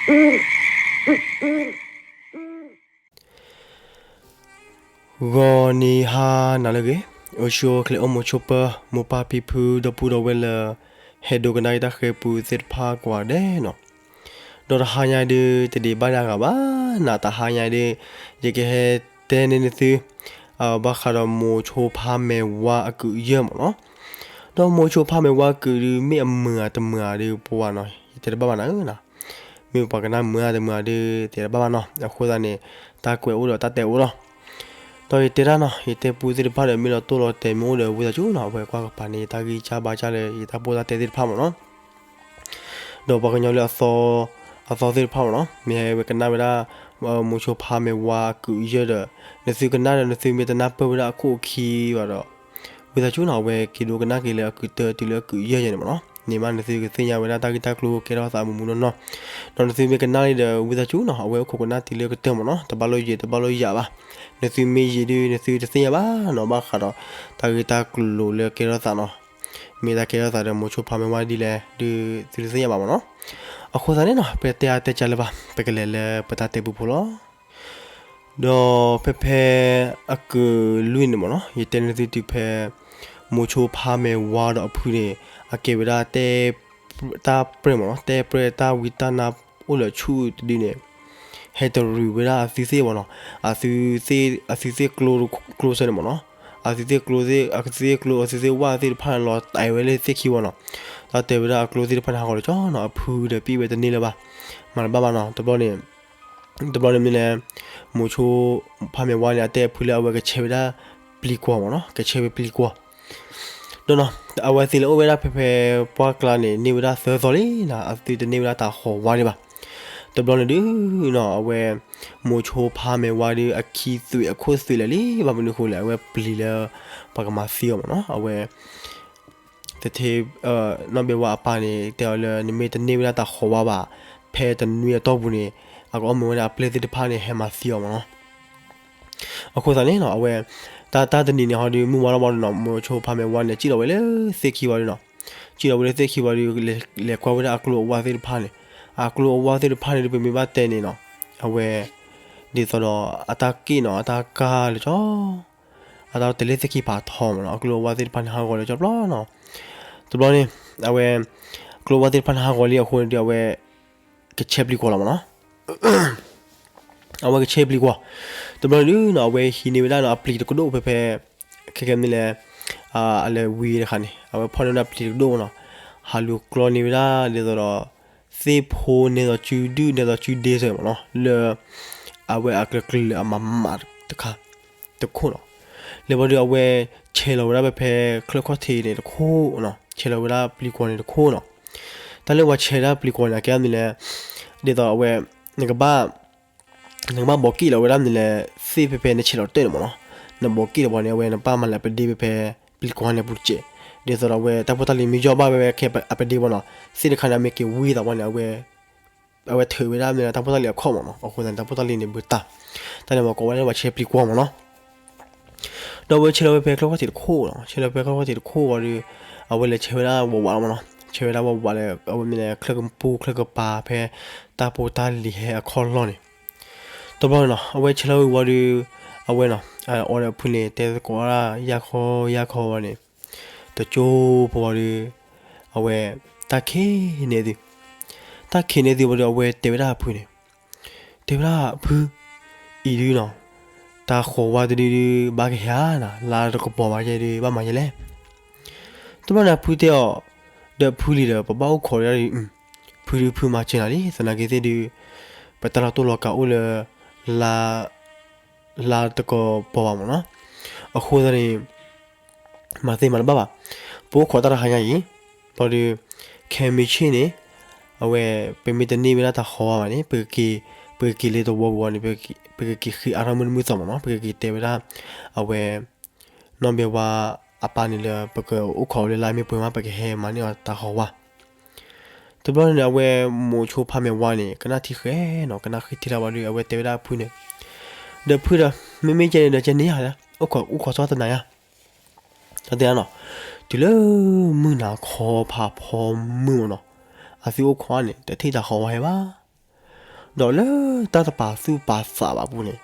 ဂီၤနံၤဟါနၤလၢအဂ့ၤ, အိၣ်ဆူၣ်အိၣ်ချ့အိၣ်မုာ်ဆိးပၢၤ မိၢ်ပၢ်ဖံဖု ဒီပုၢ်ဒီဝဲၢ်လၢ ဟဲဒိကနၣ်တၢ်ဃဲၤပူသ့ၣ်တဖၣ်ကိးဂၤဒဲးနီၤ. ဒီးတဟါညါဒုး တဒံးဘၣ်ဒၣ်ဂၤဘၣ်နၤ, တဟါညါဒုး ယကဟဲတဲန့ၢ်နသု ဘၣ်ဃးဒီးမိၤဆိဖါမဲာ်ဝါအကုးယဲၢ်မ့ၢ်နီၤ. ဒီးမိၤဆိဖါမဲာ်ဝါအကုးဒုး မ့ၢ်အမုာ်ဧါတမုာ်ဧါဒုး ပှၤနီၤ ယတဲတဘၣ်ဘၣ်နၤဧၢနီၤ. မ့ၢ်ပှၤကနၣ်မုာ်ဧါတမုာ်ဧါဒုး တဲတဘၣ်ဘၣ်နီၤ. အဃိသတးန့ၣ် တၢ်ကွဲးအိၣ်ဒီးတၢ်တဲအိၣ်လီၤ. ဒီးယတဲဒၣ်နီၤ ယတဲပူသ့ၣ်တဖၣ်ဒီး မ့ၢ်လီၤတိၢ်လီၤတဲာ်မ့ၢ်အိၣ်ဒီး ဝံသးစူၤနီၤ အဝဲကွၢ်ကပၤန့ၣ် တၢ်ဂံၢ်စၢ်ဘါစၢ်လၢ ယတၢ်ပိၢ်တၢ်တဲသ့ၣ်တဖၣ်မ့ၢ်နီၤ. ဒီးပှၤကညီလၢအသီ အသီသ့ၣ်တဖၣ်မ့ၢ်နီၤ မ့ၢ်ဟဲဝဲကနၣ်ဝဲဒၣ် မိၤဆိဖါမဲာ်ဝါအကုးယဲၢ်ဒီး နသုကနၣ်ဒီး နသုမ့ၢ်တနၢ်ပၢၢ်ဝဲဒၣ်အခိၣ်အခံဘၣ်ဒီး ဝံသးစူၤနီၤ အဝဲက့ၤဒိကနၣ်က့ၤလၢအကုးတၢတုၤလၢအကုးယဲၢ်ယဲၢ်န့ၣ်မ့ၢ်နီၤ. န့ၣ်မးနသုကသ့ၣ်ညါဝဲဒၣ်တၢ်ဂ့ၢ်တၢ်ကျိၤကဲထီၣ်သးမူမူနီၢ်နီၢ်, ဒီးနသုမ့ၢ်ကနၣ်လံဒီး ဝံသးစူၤနီၤ အဝဲအိၣ်ခိးကနၣ်တုၤလၢကတၢၢ်မ့ၢ်နီၤ. တဘၣ်လိာ်ယံၤတဘၣ်လိာ်ယၤဘၣ်. နသုမ့ၢ်ယံၤဒုး နသုတသ့ၣ်ညါဘၣ်နီၤ ဘၣ်ဃးဒီး တၢ်ဂ့ၢ်တၢ်ကျိၤလၢကဲထီၣ်သးနီၤ. မ့ၢ်တၢ်ကဲထီၣ်သးဒီးမိၤဆိဖါမဲာ်ဝါဒ်လဲၣ်ဒုး သုတသ့ၣ်ညါဘၣ်မ့ၢ်နီၤ. အဃိသတးန့ၣ်နီၤ ပတဲအါတဲကၢလၢၤဘၣ် ပကလဲၤလၢပတၢ်တဲပူဖိလီၤ. ဒီးဖဲဖဲ အကုးလွံၢ်န့ၣ်မ့ၢ်နီၤ ယတဲန့ၢ်သုတုၤဖဲ မိၤဆိဖါမဲာ်ဝါဒီးအဖုန့ၣ် အကဲဝဲဒၣ် တၢ်ပြဲၢ်မ့ၢ်နီၤ တၢ်ပြဲၢ်တၢ်ဝံတၢ်နါအိၣ်လၢဆူၣ်တဒုန့ၣ် ဟဲတရံးဝဲဒၣ်အသုသ့ၣ်မ့ၢ်နီၤ. အသုသ့ၣ် အသုသ့ၣ်ကျိ ကျိစဲန့ၣ်မ့ၢ်နီၤ. အသုသ့ၣ်ကျိ အသုသ့ၣ်ကျိ အသုသ့ၣ်ဝၣ်သ့ၣ်တဖၣ်န့ၣ် လီၤတဲာ်ဝဲလၢသ့ၣ်ခံဝီနီၤ. တၢ်တဲဝဲဒၣ်အကျိသ့ၣ်တဖၣ်န့ၣ် ဟးဂီၤလၢကၠီနီၤ အဖုဒီးပံၣ်ဝဲတန့ၢ်လၢၤဘၣ်. မၤတဘၣ်ဘၣ်နီၤ တဘျီန့ၣ် တဘျီန့ၣ်မ့ၢ်လဲၣ် မိၤဆိဖါမဲာ်ဝါန့ၣ် အတဲအဖုလၢအဝဲကဆဲးဝဲဒၣ်ပျံၤကွီၤမ့ၢ်နီၤ ကဆဲးဝဲပျံၤကွီၤ ဒီးနီၤ အဝဲသ့ၣ်လၢအိၣ်ဝဲဒၣ်ဖဲဖဲပှၢ်ကျါန့ၣ် န့ၢ်ဝဲဒၣ်သၢသီလံနီၤ အသုတန့ၢ်ဝဲဒၣ်တၢ်ဟီၣ်ဝါဒံးဘၣ်. တဘျီန့ၣ်ဒုးနီၤ အဝဲ မိၤဆိဖါမဲာ်ဝါဒုး အခံသွံးအခိၣ်သွံးလဲၣ်လံ ဘၣ်မနုၤဃိလဲၣ် အဝဲပျံၤလၢ ပှၤကမၤသံအီၤမ့ၢ်နီၤ အဝဲ တထ့ နီၢ်ဘဲဝါအပၢ်န့ၣ် တဲအီၤလၢ နမ့ၢ်တန့ၢ်ဝဲဒၣ်တၢ်ဟီၣ်ဝါဘၣ် ဖဲတနွံအတီၢ်ပူၤန့ၣ် အကအီၣ်မ့ၤဝဲဒၣ်အပျဲၢ်သ့ၣ်တဖၣ်န့ၣ် ဟဲမၤသံအီၤမ့ၢ်နီၤ. အဃိသတးန့ၣ်နီၤ အဝဲ တၢ်တၢ်တနံၤန့ၣ်ဟီဒုး မုၢ်ဝါထီၣ်ဘၣ်ဒီးနီၤ မိၤဆိဖါမဲာ်ဝါန့ၣ် စံၣ်လီၤဝဲလၢသ့ၣ်ခံဝီဒုးနီၤ စံၣ်လီၤဝဲလၢသ့ၣ်ခံဝီဒုး လဲၤကွၢ်ဝဲဒၣ်အကျိအဝၣ်သ့ၣ်တဖၣ်န့ၣ် အကျိအဝၣ်သ့ၣ်တဖၣ်န့ၣ်ဒုး ပမ့ၢ်ဘၣ်တဲန့ၣ်နီၤ အဝဲ ဒ်သိးဒီး အတၢ်က့ၣ်နီၤ အတၢ်ကၢ်လၢကၠီ အတၢ်တဲလၢသ့ၣ်ခံဖးထီမ့ၢ်နီၤ အကျိအဝၣ်သ့ၣ်တဖၣ်န့ၣ် ဟးဂီၤလၢကၠီပျီနီၤ. တဘျီန့ၣ် အဝဲ ကျိအဝၣ်သ့ၣ်တဖၣ်န့ၣ် ဟးဂီၤလံအဃိန့ၣ်ဒီး အဝဲ ကဆဲးပျံၤကွီၤလီၤမ့ၢ်နီၤ. အဝဲကဆဲးပျံၤကွီၤ တဘျီန့ၣ်ဒုးနီၤ အဝဲဟံးန့ၢ်ဝဲဒၣ်နီၤ အပျံၤတကဒိၣ်ဖဲဖဲ ခဲကဲမ့ၢ်လဲၣ် အလဲၤဝံၤတခါန့ၣ် အဝဲဖီၣ်န့ၢ်ဝဲဒၣ်ပျံၤတကဒိၣ်နီၤ ဟးလူၤကျီန့ၢ်ဝဲဒၣ် ဒ်သိးဒီး သ့ၣ်ဖိန့ၢ်သိးစုဒုၣ် န့ၢ်သိးစုဒ့စ့ၢ်မ့ၢ်နီၤ လၢ အဝဲအကျၢၤကျၢၤအမၤမးတခါ တခိၣ်နီၤ. လၢဘီဒုးအဝဲ ဆဲးလီၤဝဲဒၣ်ဖဲဖဲ ချၢခီၣ်ထံးန့ၣ်တခိၣ်နီၤ ဆဲးလီၤဝဲဒၣ်ပျံၤကွီၤန့ၣ်တခိၣ်နီၤ. တၢ်လၢပှၤဆဲးဒၣ်ပျံၤကွီၤန့ၣ် အကဲမ့ၢ်လဲၣ် ဒ်သိးအဝဲ နကဘၣ် နကဘၣ်ဘီးက့ၣ်လီၤဝဲဒၣ်မ့ၢ်လဲၣ် သ့ၣ်ဖဲဖဲနဆဲးလီၤတၢၢ်န့ၣ်မ့ၢ်နီၤ. နဘီးက့ၣ်လီၤဘီန့ၣ် အဝဲနပၢ်မၤလၢပဒ့ဖဲဖဲ ပျံၤကွီၤန့ၣ်ပူၤစဲး ဒ်သိးဒီးအဝဲတၢ်ဖိတၢ်လံၤမ့ၢ်ယီၢ်ဘၣ်ဝဲဝဲခဲအပဒ့ဘီနီၤ သ့ၣ်တခါန့ၣ် အမ့ၢ်က့ၤဝံသးဝဲန့ၣ် အဝဲ အဝဲထုးဝဲဒၣ်မ့ၢ်တၢ်ဖိတၢ်လံၤအခီၣ်မ့ၢ်နီၤ. အဃိသတးန့ၣ် တၢ်ဖိတၢ်လံၤန့ၣ်ဘၣ်တၢ် တၢ်န့ၣ်မ့ၢ်ကိးဝဲဒၣ်ပှၤဆဲးပျံၤကွီၤမ့ၢ်နီၤ. ဒီးအဝဲဆဲးလီၤဝဲဖဲချၢခီၣ်ထံးတခိၣ်နီၤ ဆဲးလီၤဖဲချၢခီၣ်ထံးတခိၣ်ဝံၤဒီး အဝဲလဲၤဆဲးဝဲဒၣ်ဝးဝးလီၤမ့ၢ်နီၤ. ဆဲးဝဲဒၣ်ဝးဝးလၢ အဝဲမ့ၢ်လဲၣ် ချၢကပူၤချၢကပၤဖဲ တၢ်ဖိတၢ်လံၤဟဲအခီၣ်လီၢ်န့ၣ် တဘျီန့ၣ်နီၤ အဝဲဆဲးလီၤဝံၤဝံၤဒီး အဝဲနီၤ အီၤဒီးအဖုန့ၣ် တဲသကိးဝဲဒၣ်ယၢ်ခီယၢ်ခီဝံၤန့ၣ် တကၠိဖိဝံၤဒီး အဝဲ တၢ်ခံးန့ၢ်သု တၢ်ခံးန့ၢ်သုဝံၤဒီး အဝဲတဲဝဲဒၣ်အဖုန့ၣ် တဲဝဲဒၣ်အဖု အံၤဒုနီၤ တၢ်ဃီၤဝါတဒုဒု ဘၣ်ကဟဲဧါနၤ လါတကပီၤဘၣ်ယဲဒု ဘၣ်မၤယဲလဲၣ်. တဘျီန့ၣ်အဖုတဲအီၤ ဒီးဖုလံဒီး ပဘၣ်အိၣ်ခိးဒၣ်ဒု ဖုဒုဖုမၤစၢၤနၤလံ သနာ်က့သ့ၣ်ဒု ပတၢ်လီၤတိၢ်လီၤကးအိၣ်လၢ လါ လါတကပီၤဘၣ်မ့ၢ်နီၤ. အဃိသတးန့ၣ် မၤသ့မၤတဘၣ်ဘၣ်. ပအိၣ်ခိးတၢ်တဟါညါအံၤ ဘျီဒု ခဲမုၢ်ဆ့ၣ်န့ၣ် အဝဲ ပမ့ၢ်တန့ၢ်ဝဲဒၣ်တၢ်ဃီၤဝါဘၣ်န့ၣ် ပကက့ၤလၢသဝီပူၤန့ၣ် ပကက့ၤဃ့အါထီၣ်မုၢ်နံၤမုၢ်သီမ့ၢ်နီၤ ပကက့ၤတဲဝဲဒၣ် အဝဲ နီၢ်ဘဲဝါအပၢ်န့ၣ်လၢ ပကအိၣ်ခိးလၢလါမ့ၢ်ပှဲၤမး ပကဟဲမၤန့ၢ်အီၤတၢ်ဃီၤဝါ တဘျီန့ၣ် အဝဲမိၤဆိဖါမဲာ်ဝါန့ၣ် ကနၣ်ထံဃဲနီၤ ကနၣ်ဃံထံလၢဝံၤဒီး အဝဲတဲဝဲဒၣ်အဖုန့ၣ် ဒီးဖုဒီး မ့မ့ၢ်ကဲန့ၣ် ဒီးကဲန့ၣ်ယါ အိၣ်ခိး အိၣ်ခိးထီၣ်တနၤယါ တၢ်တဲနီၤ တုၤလၢမုၢ်နၤခီဖးဖီမုၢ်မ့ၢ်နီၤ အသုအိၣ်ခိးန့ၣ် တထံၣ်တၢ်ဃီၤဝါဟဲဘၣ်. ဒီးလၢတၢ်တပာ်သူၣ်ပာ်သးဘၣ်အပူၤန့ၣ်,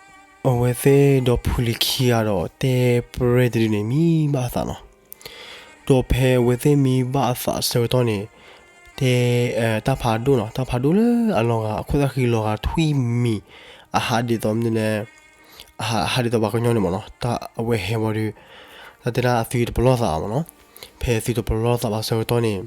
အဝဲသ့ၣ်ဒီဖုလံၤခံဂၤဒီးတဲပြဲၢ်တဒုန့ၣ် မံဘၣ်အသးနီၤ. ဒီးဖဲအဝဲသ့ၣ်မံဘၣ်အသးအဆၢကတီၢ်န့ၣ်, တဲ, တၢ်ဖးဒိၣ်နီၤ, တၢ်ဖးဒိၣ်လၢအလီၤဂာ် အခိၣ်သၣ်ဃံလီၤဂာ်ထွံၣ်မံၤ, အဟးဒ်သိးမနုၤလဲၣ်, အဟးဒ်သိးပှၤကညီန့ၣ်မ့ၢ်နီၤ, တၢ်အဝဲဟဲဝံၤဒီး, တၢ်တဲဒၣ်အသုတပလီၢ်သးမ့ၢ်နီၤ, ဖဲသုတပလီၢ်သးဘၣ်ဆၢကတီၢ်န့ၣ်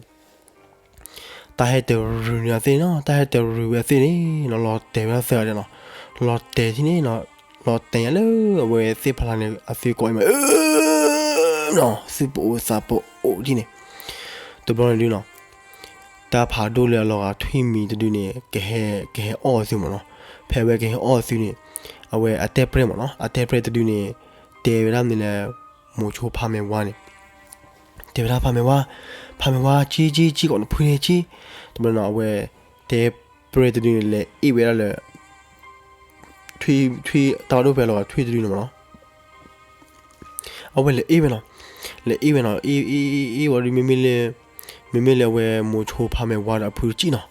တၢ်ဟဲတရူးန့ၢ်အသ့ၣ်နီၤ, တၢ်ဟဲတရူးဝဲအသ့ၣ်န့ၣ်နီၤ, လီၤတဲာ်ဝဲဒၣ်သၢဂၤန့ၣ်နီၤ, လီၤတဲာ်ထံၣ်န့ၣ်နီၤ, လီၤတဲာ်ညါလၢအဝဲသ့ၣ်ဖီလာ်န့ၣ် အသုကိးအံၤမး, နီၤ, သူၣ်ပအိၣ်သးပအိၣ်ဒ်န့ၣ်, တဘျီန့ၣ်ဒုနီၤ, တၢ်ဖးဒိၣ်လၢအလီၤဂာ်ထွံၣ်မံၤတဒုန့ၣ် ကဟဲ, ကဟဲအီၣ်အသုမ့ၢ်နီၤ, ဖဲအဝဲကဟဲအီၣ်အသုန့ၣ်, အဝဲအတဲပြဲၢ်မ့ၢ်နီၤ, အတဲပြဲၢ်တဒုန့ၣ်, တဲဝဲဒၣ်မနုၤလဲၣ်, မိၤဆိဖးမဲာ်ဝါန့ၣ် တဲဝဲဒၣ်ဖးမဲာ်ဝါ, ဖးမဲာ်ဝါ ကံကံကံ ကိးနဖုန့ၣ်ကံ, တဘျီနီၤ အဝဲတဲပြဲၢ်တဒုန့ၣ် လဲၤအ့ၣ်ဝဲဒၣ်လၢ ထွံၣ်, ထွံၣ်တၢ်ဖးဒိၣ်ဖဲအလီၤဂာ်ထွံၣ်တဒုန့ၣ်မ့ၢ်နီၤ, အဝဲလဲၤအ့ၣ်ဝဲနီၤ, လဲၤအ့ၣ်ဝဲနီၤ, အ့ၣ်အ့ၣ်အ့ၣ်အ့ၣ်ဝံၤဒီး မ့မ့ၢ်လၢ, မ့မ့ၢ်လၢအဝဲမိၤဆိဖးမဲာ်ဝါဒီးအဖုတကံၣ်နီၤ,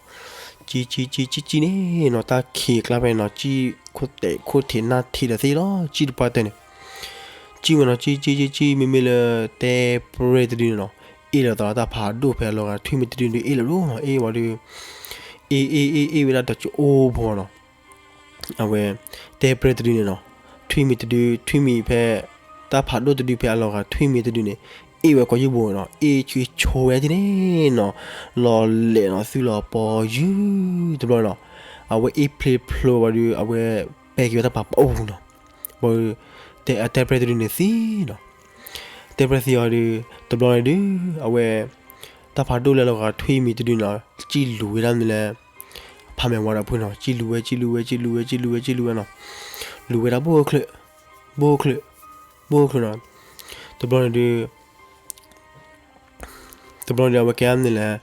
ကံကံကံကံကံန့ၣ်နီၤ, တၢ်ခံးအကျါဖဲန့ၣ်နီၤ, ကံၣ်ခိၣ်တဲာ်ခိၣ်ထံးနၢ်ထံးဒီးသ့လီၤ, ကံၣ်တပှၢ်တၢၢ်န့ၣ် ကံၣ်ဝဲနီၤ, ကံၣ်ကံၣ်ကံၣ်ကံၣ် မ့မ့ၢ်လၢတဲပြဲၢ်တဒုန့ၣ်နီၤ, အ့ၣ်လီၤသးလီၤတၢ်ဖးဒိၣ်ဖဲအလီၤဂာ်ထွံၣ်မံၤတဒုန့ၣ် အ့ၣ်လီၤဘျီနီၤ, အ့ၣ်ဝံၤဒီး, အ့ၣ်အ့ၣ်အ့ၣ်အ့ၣ်ဝဲဒၣ် တကအိဖိနီၤ, အဝဲတဲပြဲၢ်တဒုန့ၣ်နီၤ, ထွံၣ်မံၤတဒု, ထွံၣ်မံၤဖဲ, တၢ်ဖးဒိၣ်တဒုဖဲအလီၤဂာ်ထွံၣ်မံၤတဒုန့ၣ်, အ့ၣ်ဝဲကိးယုၢ်ဘိနီၤ, အ့ၣ်ဆူဆိဝဲဒ်န့ၣ်နီၤ, လီၤလဲာ်နီၤ, သူၣ်လီၤပီၤယုၢ်တဘျီနီၤ, အဝဲအ့ၣ်ဖျ့ဖျိဝံၤဒီး အဝဲပဲာ်က့ၤဝဲတၢ်ပာ်ပအိၣ်နီၤ, ဘၣ်, တဲပြဲၢ်တဒုန့ၣ်သံနီၤ, တဲပြဲၢ်သံအီၤဒီး, တဘျီန့ၣ်ဒုး, အဝဲ, တၢ်ဖးဒိၣ်လၢအလီၤဂာ်ထွံၣ်မံၤတဒုန့ၣ်နီၤ, ကံၣ်လူၤဝဲဒၣ်မနုၤလဲၣ်, ဖးမဲာ်ဝါဒီးအဖုနီၤ, ကံၣ်လူၤဝဲ ကံၣ်လူၤဝဲ ကံၣ်လူၤဝဲ ကံၣ်လူၤဝဲ ကံၣ်လူၤဝဲနီၤ, လူၤဝဲဒၣ်ဘိၣ်ချၢၣ်, ဘိၣ်ချၢၣ်, ဘိၣ်ချၢၣ်နီၤ, တဘျီန့ၣ်ဒုး တဘျီန့ၣ်ဒုး အဝဲကဲမနုၤလဲၣ်,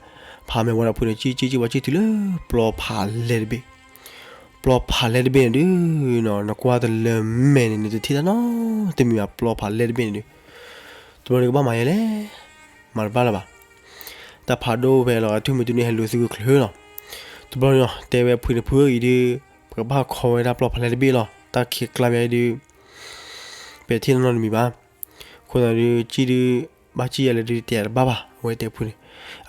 ဖးမဲာ်ဝါဒီးအဖုန့ၣ် ကံၣ်ကံၣ်ကံၣ်ဝံၤ ကံၣ်တုၤလၢပျီဖးလဲၢ်တဘ့ၣ်, ပျီဖးလဲၢ်တဘ့ၣ်န့ၣ်ဒုးနီၤ, နကွၢ်တလၢမဲာ်န့ၣ် နတထံၣ်တၢ်နီတမံၤဘၣ်, ပျီဖးလဲၢ်တဘ့ၣ်န့ၣ်ဒုး, တဘျီန့ၣ်ကဘၣ်မၤယဲလဲၣ်, မၤတဘၣ်လၢၤဘၣ်, တၢ်ဖးဒိၣ်ဖဲလီၤဂာ်ထွံၣ်မံၤတဒုန့ၣ် ဟဲလူၤသုကချုးနီၤ, တဘျီန့ၣ်နီၤ တဲဝဲအဖုန့ၣ် ဖုဧၢအံၤဒုး, ပကဘၣ်ခီဝဲဒၣ်ပျီဖးလဲၢ်တဘ့ၣ်လီၤ, တၢ်ခံးကျါဖဲအံၤဒုး ပထံၣ်နီတမံၤဘၣ်, အဃိသတးဒုး ကံၣ်ဒုး, ဘၣ်ကံၣ်ယဲလဲၣ်ဒုး တဲတဘၣ်ဘၣ်, အဝဲတဲဖုန့ၣ်,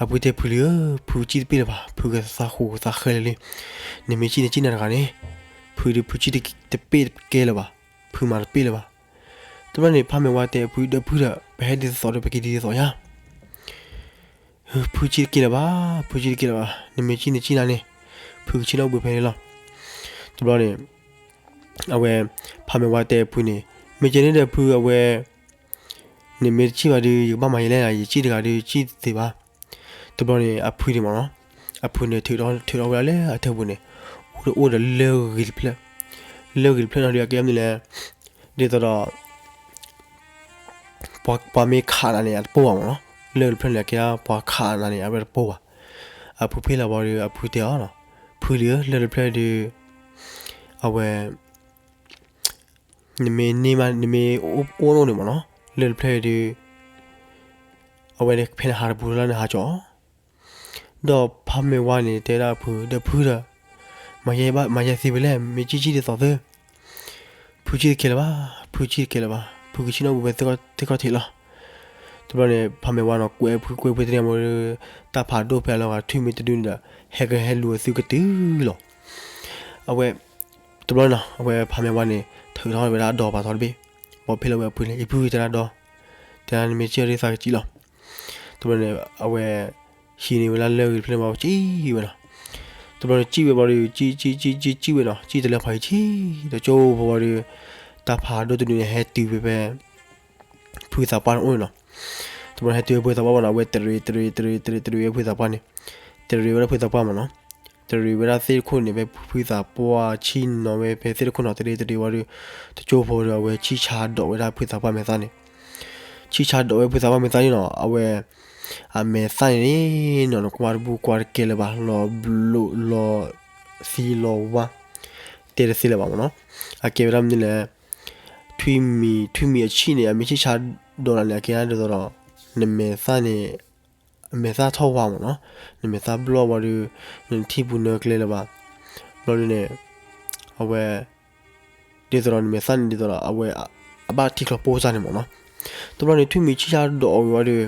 အဖုတဲဖုလံဧၢ, ဖုကံၣ်တပ့ၢ်လၢၤဘၣ်, ဖုကသးဃူသးဃဲလၢာ်လံ, နမ့ၢ်ကံၣ်န့ၣ်ကံၣ်နၤတဂၤန့ၣ်, ဖုဒုးဖုကံၣ်တပ့ၢ်တကဲလၢၤဘၣ်, ဖုမၤတပ့ၢ်လၢၤဘၣ်, တဘျီန့ၣ် ဖးမဲာ်ဝါတဲဖုဒီးဖုဒီး ပဟဲဒ်သိးသိးဒီး ပက့ၤဒ်သိးသိးယါ ဖုကံၣ်တကဲလၢၤဘၣ်, ဖုကံၣ်တကဲလၢၤဘၣ်, နမ့ၢ်ကံၣ်န့ၣ်ကံၣ်နၤန့ၣ်, ဖုကဆ့ၣ်နီၣ်ဘှံးဖဲန့ၣ်လီၤ, တဘျီန့ၣ် အဝဲ, ဖးမဲာ်ဝါတဲဖုန့ၣ်, မ့ၢ်ကဲန့ၣ်ဒီးဖုအဝဲ, နမ့ၢ်တကံၣ်ဘၣ်ဒုး ယကဘၣ်မၤယဲလဲၣ်, ယကံၣ်တဂၤဒုးကံၣ်တသ့ဘၣ်, တဘျီန့ၣ် အဖုန့ၣ်မ့ၢ်နီၤ, အဖုန့ၣ် ထုးထီၣ်ဝဲဒၣ်လၢအထၢၣ်ပူၤန့ၣ်, အိၣ်ဒီးအိၣ်ဒီးလၢၢ်ဂ့ၤတဖျၢၣ်, လၢၢ်ဂ့ၤတဖျၢၣ်န့ၣ်ဒီး အကဲမနုၤလဲၣ်, ဒ်သိးဒီး ပှၤမ့ၢ်ခးနၤန့ၣ် အတပိၢ်ဘၣ်မ့ၢ်နီၤ, လၢၢ်တဖျၢၣ်န့ၣ် အကဲပှၤခးနၤန့ၣ် အဝဲတပိၢ်ဘၣ်, အဖုဖ့ၣ်လီၤဝံၤဒီး အဖုတဲအီၤနီၤ, ဖုလံဧၢ လၢၢ်တဖျၢၣ်ဒုး, အဝဲ နမ့ၢ်န့ၢ်မး နမ့ၢ်အိၣ်အိၣ်န့ၣ်မ့ၢ်နီၤ, လၢၢ်တဖျၢၣ်ဒုး, အဝဲန့ၣ်ဖဲနဟးတပူၤလၢနဟးကၠီၣ်, ဒီးဖးမဲာ်ဝါန့ၣ် တဲဒၣ်အဖု ဒီးဖုဒီး, မၤယဲဘၣ် မၤယဲသ့ဝဲလဲၣ် မ့ၢ်ကံၣ်ကံၣ်ဒ်သိးသၢ, ဖုကံၣ်တကဲလၢၤဘၣ်, ဖုကံၣ်တကဲလၢၤဘၣ်, ဖုကဆ့ၣ်နီၣ်ဘှံးဝဲသ့ၣ်ခီၣ်ထံးလီၤ, တဘျီန့ၣ် ဖးမဲာ်ဝါနီၤ ကွဲးဖုကွဲးဖုတန့ၢ်မ့ၢ်ဒီး, တၢ်ဖးဒိၣ်ဖဲအလီၤဂာ်ထွံၣ်မံၤတဒုန့ၣ်ဒီး, ဟဲကဟဲလူၤအသုကတုၤလီၤ, အဝဲ တဘျီနီၤ အဝဲဖးမဲာ်ဝါန့ၣ် ထုးထီၣ်ဝဲဒၣ်အဒီပာ်ထီၣ်တဘ့ၣ်, ဘီဖ့ၣ်လီၤဝဲအဖုန့ၣ် ယဖုတဲဒၣ်ဒီ, တဲဒၣ်နမ့ၢ်ကံၣ်အီၤဒ်သးကစံၣ်လီၤ, တဘျီန့ၣ် အဝဲ ဟံးန့ၢ်ဝဲဒၣ်လၢၢ်ဂ့ၤတဖျၢၣ်န့ၣ်ဘၣ် ကံၣ်ဝဲနီၤ, တဘျီန့ၣ်ကံၣ်ဝဲဘၣ်ဒီး ကံၣ်ကံၣ်ကံၣ်ကံၣ်ကံၣ်ဝဲနီၤ ကံၣ်တလၢဖးယံၤဆံ, ဒီးကၠိဖိဝံၤဒီး, တၢ်ဖးဒိၣ်တဒုန့ၣ် ဟဲတုၤဝဲဖဲ ဖုသးပှၢ်န့ၣ်အိၣ်န့ၣ်နီၤ, တဘျီန့ၣ်ဟဲတုၤဝဲဖုသးပှၢ်ဘၣ်နီၤ အဝဲတရံးတရံးတရံးတရံးတရံးဝဲဖုသးပှၢ်န့ၣ်, တရံးဝဲဒၣ်ဖုသးပှၢ်မ့ၢ်နီၤ, တရံးဝဲဒၣ်သ့ၣ်တခိၣ်န့ၣ် ဖဲဖုသးပှၢ်ဆံၣ်နီၤဝဲဖဲသ့ၣ်တခိၣ်နီၤ တရံးတရံးဝံၤဒီး, တကၠိဖိဒီးအဝဲဆံၣ်ဆါဒိးဝဲဒၣ်ဖုသးပှၢ်မဲာ်သၣ်န့ၣ်, ဆံၣ်ဆါဒိးဝဲဖုသးပှၢ်မဲာ်သၣ်န့ၣ်နီၤ အဝဲ အမဲာ်သၣ်န့ၣ်နီၤ နကွၢ်တဘူၣ်ကွၢ်တကဲလၢၤဘၣ် လီၤဘျိးလီၤသံလီၤဝါ တဲတသ့လၢၤဘၣ်မ့ၢ်နီၤ, အကဲဝဲဒၣ်မနုၤလဲၣ်, ထွံၣ်မံၤ ထွံၣ်မံၤအဆံၣ်န့ၣ် အမ့ၢ်ဆံၣ်ဆါဒိးနၤန့ၣ် အကဲဒ်သိးဒီး နမဲာ်သၣ်န့ၣ် အမဲာ်သၣ်ထီၣ်ဝါမ့ၢ်နီၤ, နမဲာ်သၣ်ဘျီၣ်ဝံၤဒီး နထံၣ်ပူၤနၢကျဲလၢၤဘၣ်, ဘျီဒုန့ၣ် အဝဲ ဒ်သိးဒီးနမဲာ်သၣ်န့ၣ် ဒ်သိးဒီးအဝဲ အဘၣ်ထံချီၣ်ပိၢ်စၢ်န့ၣ်မ့ၢ်နီၤ. တဘျီန့ၣ် ထွံၣ်မံၤဆံၣ်ဆၣ်ဒိးအီၤဝံၤဝံၤဒီး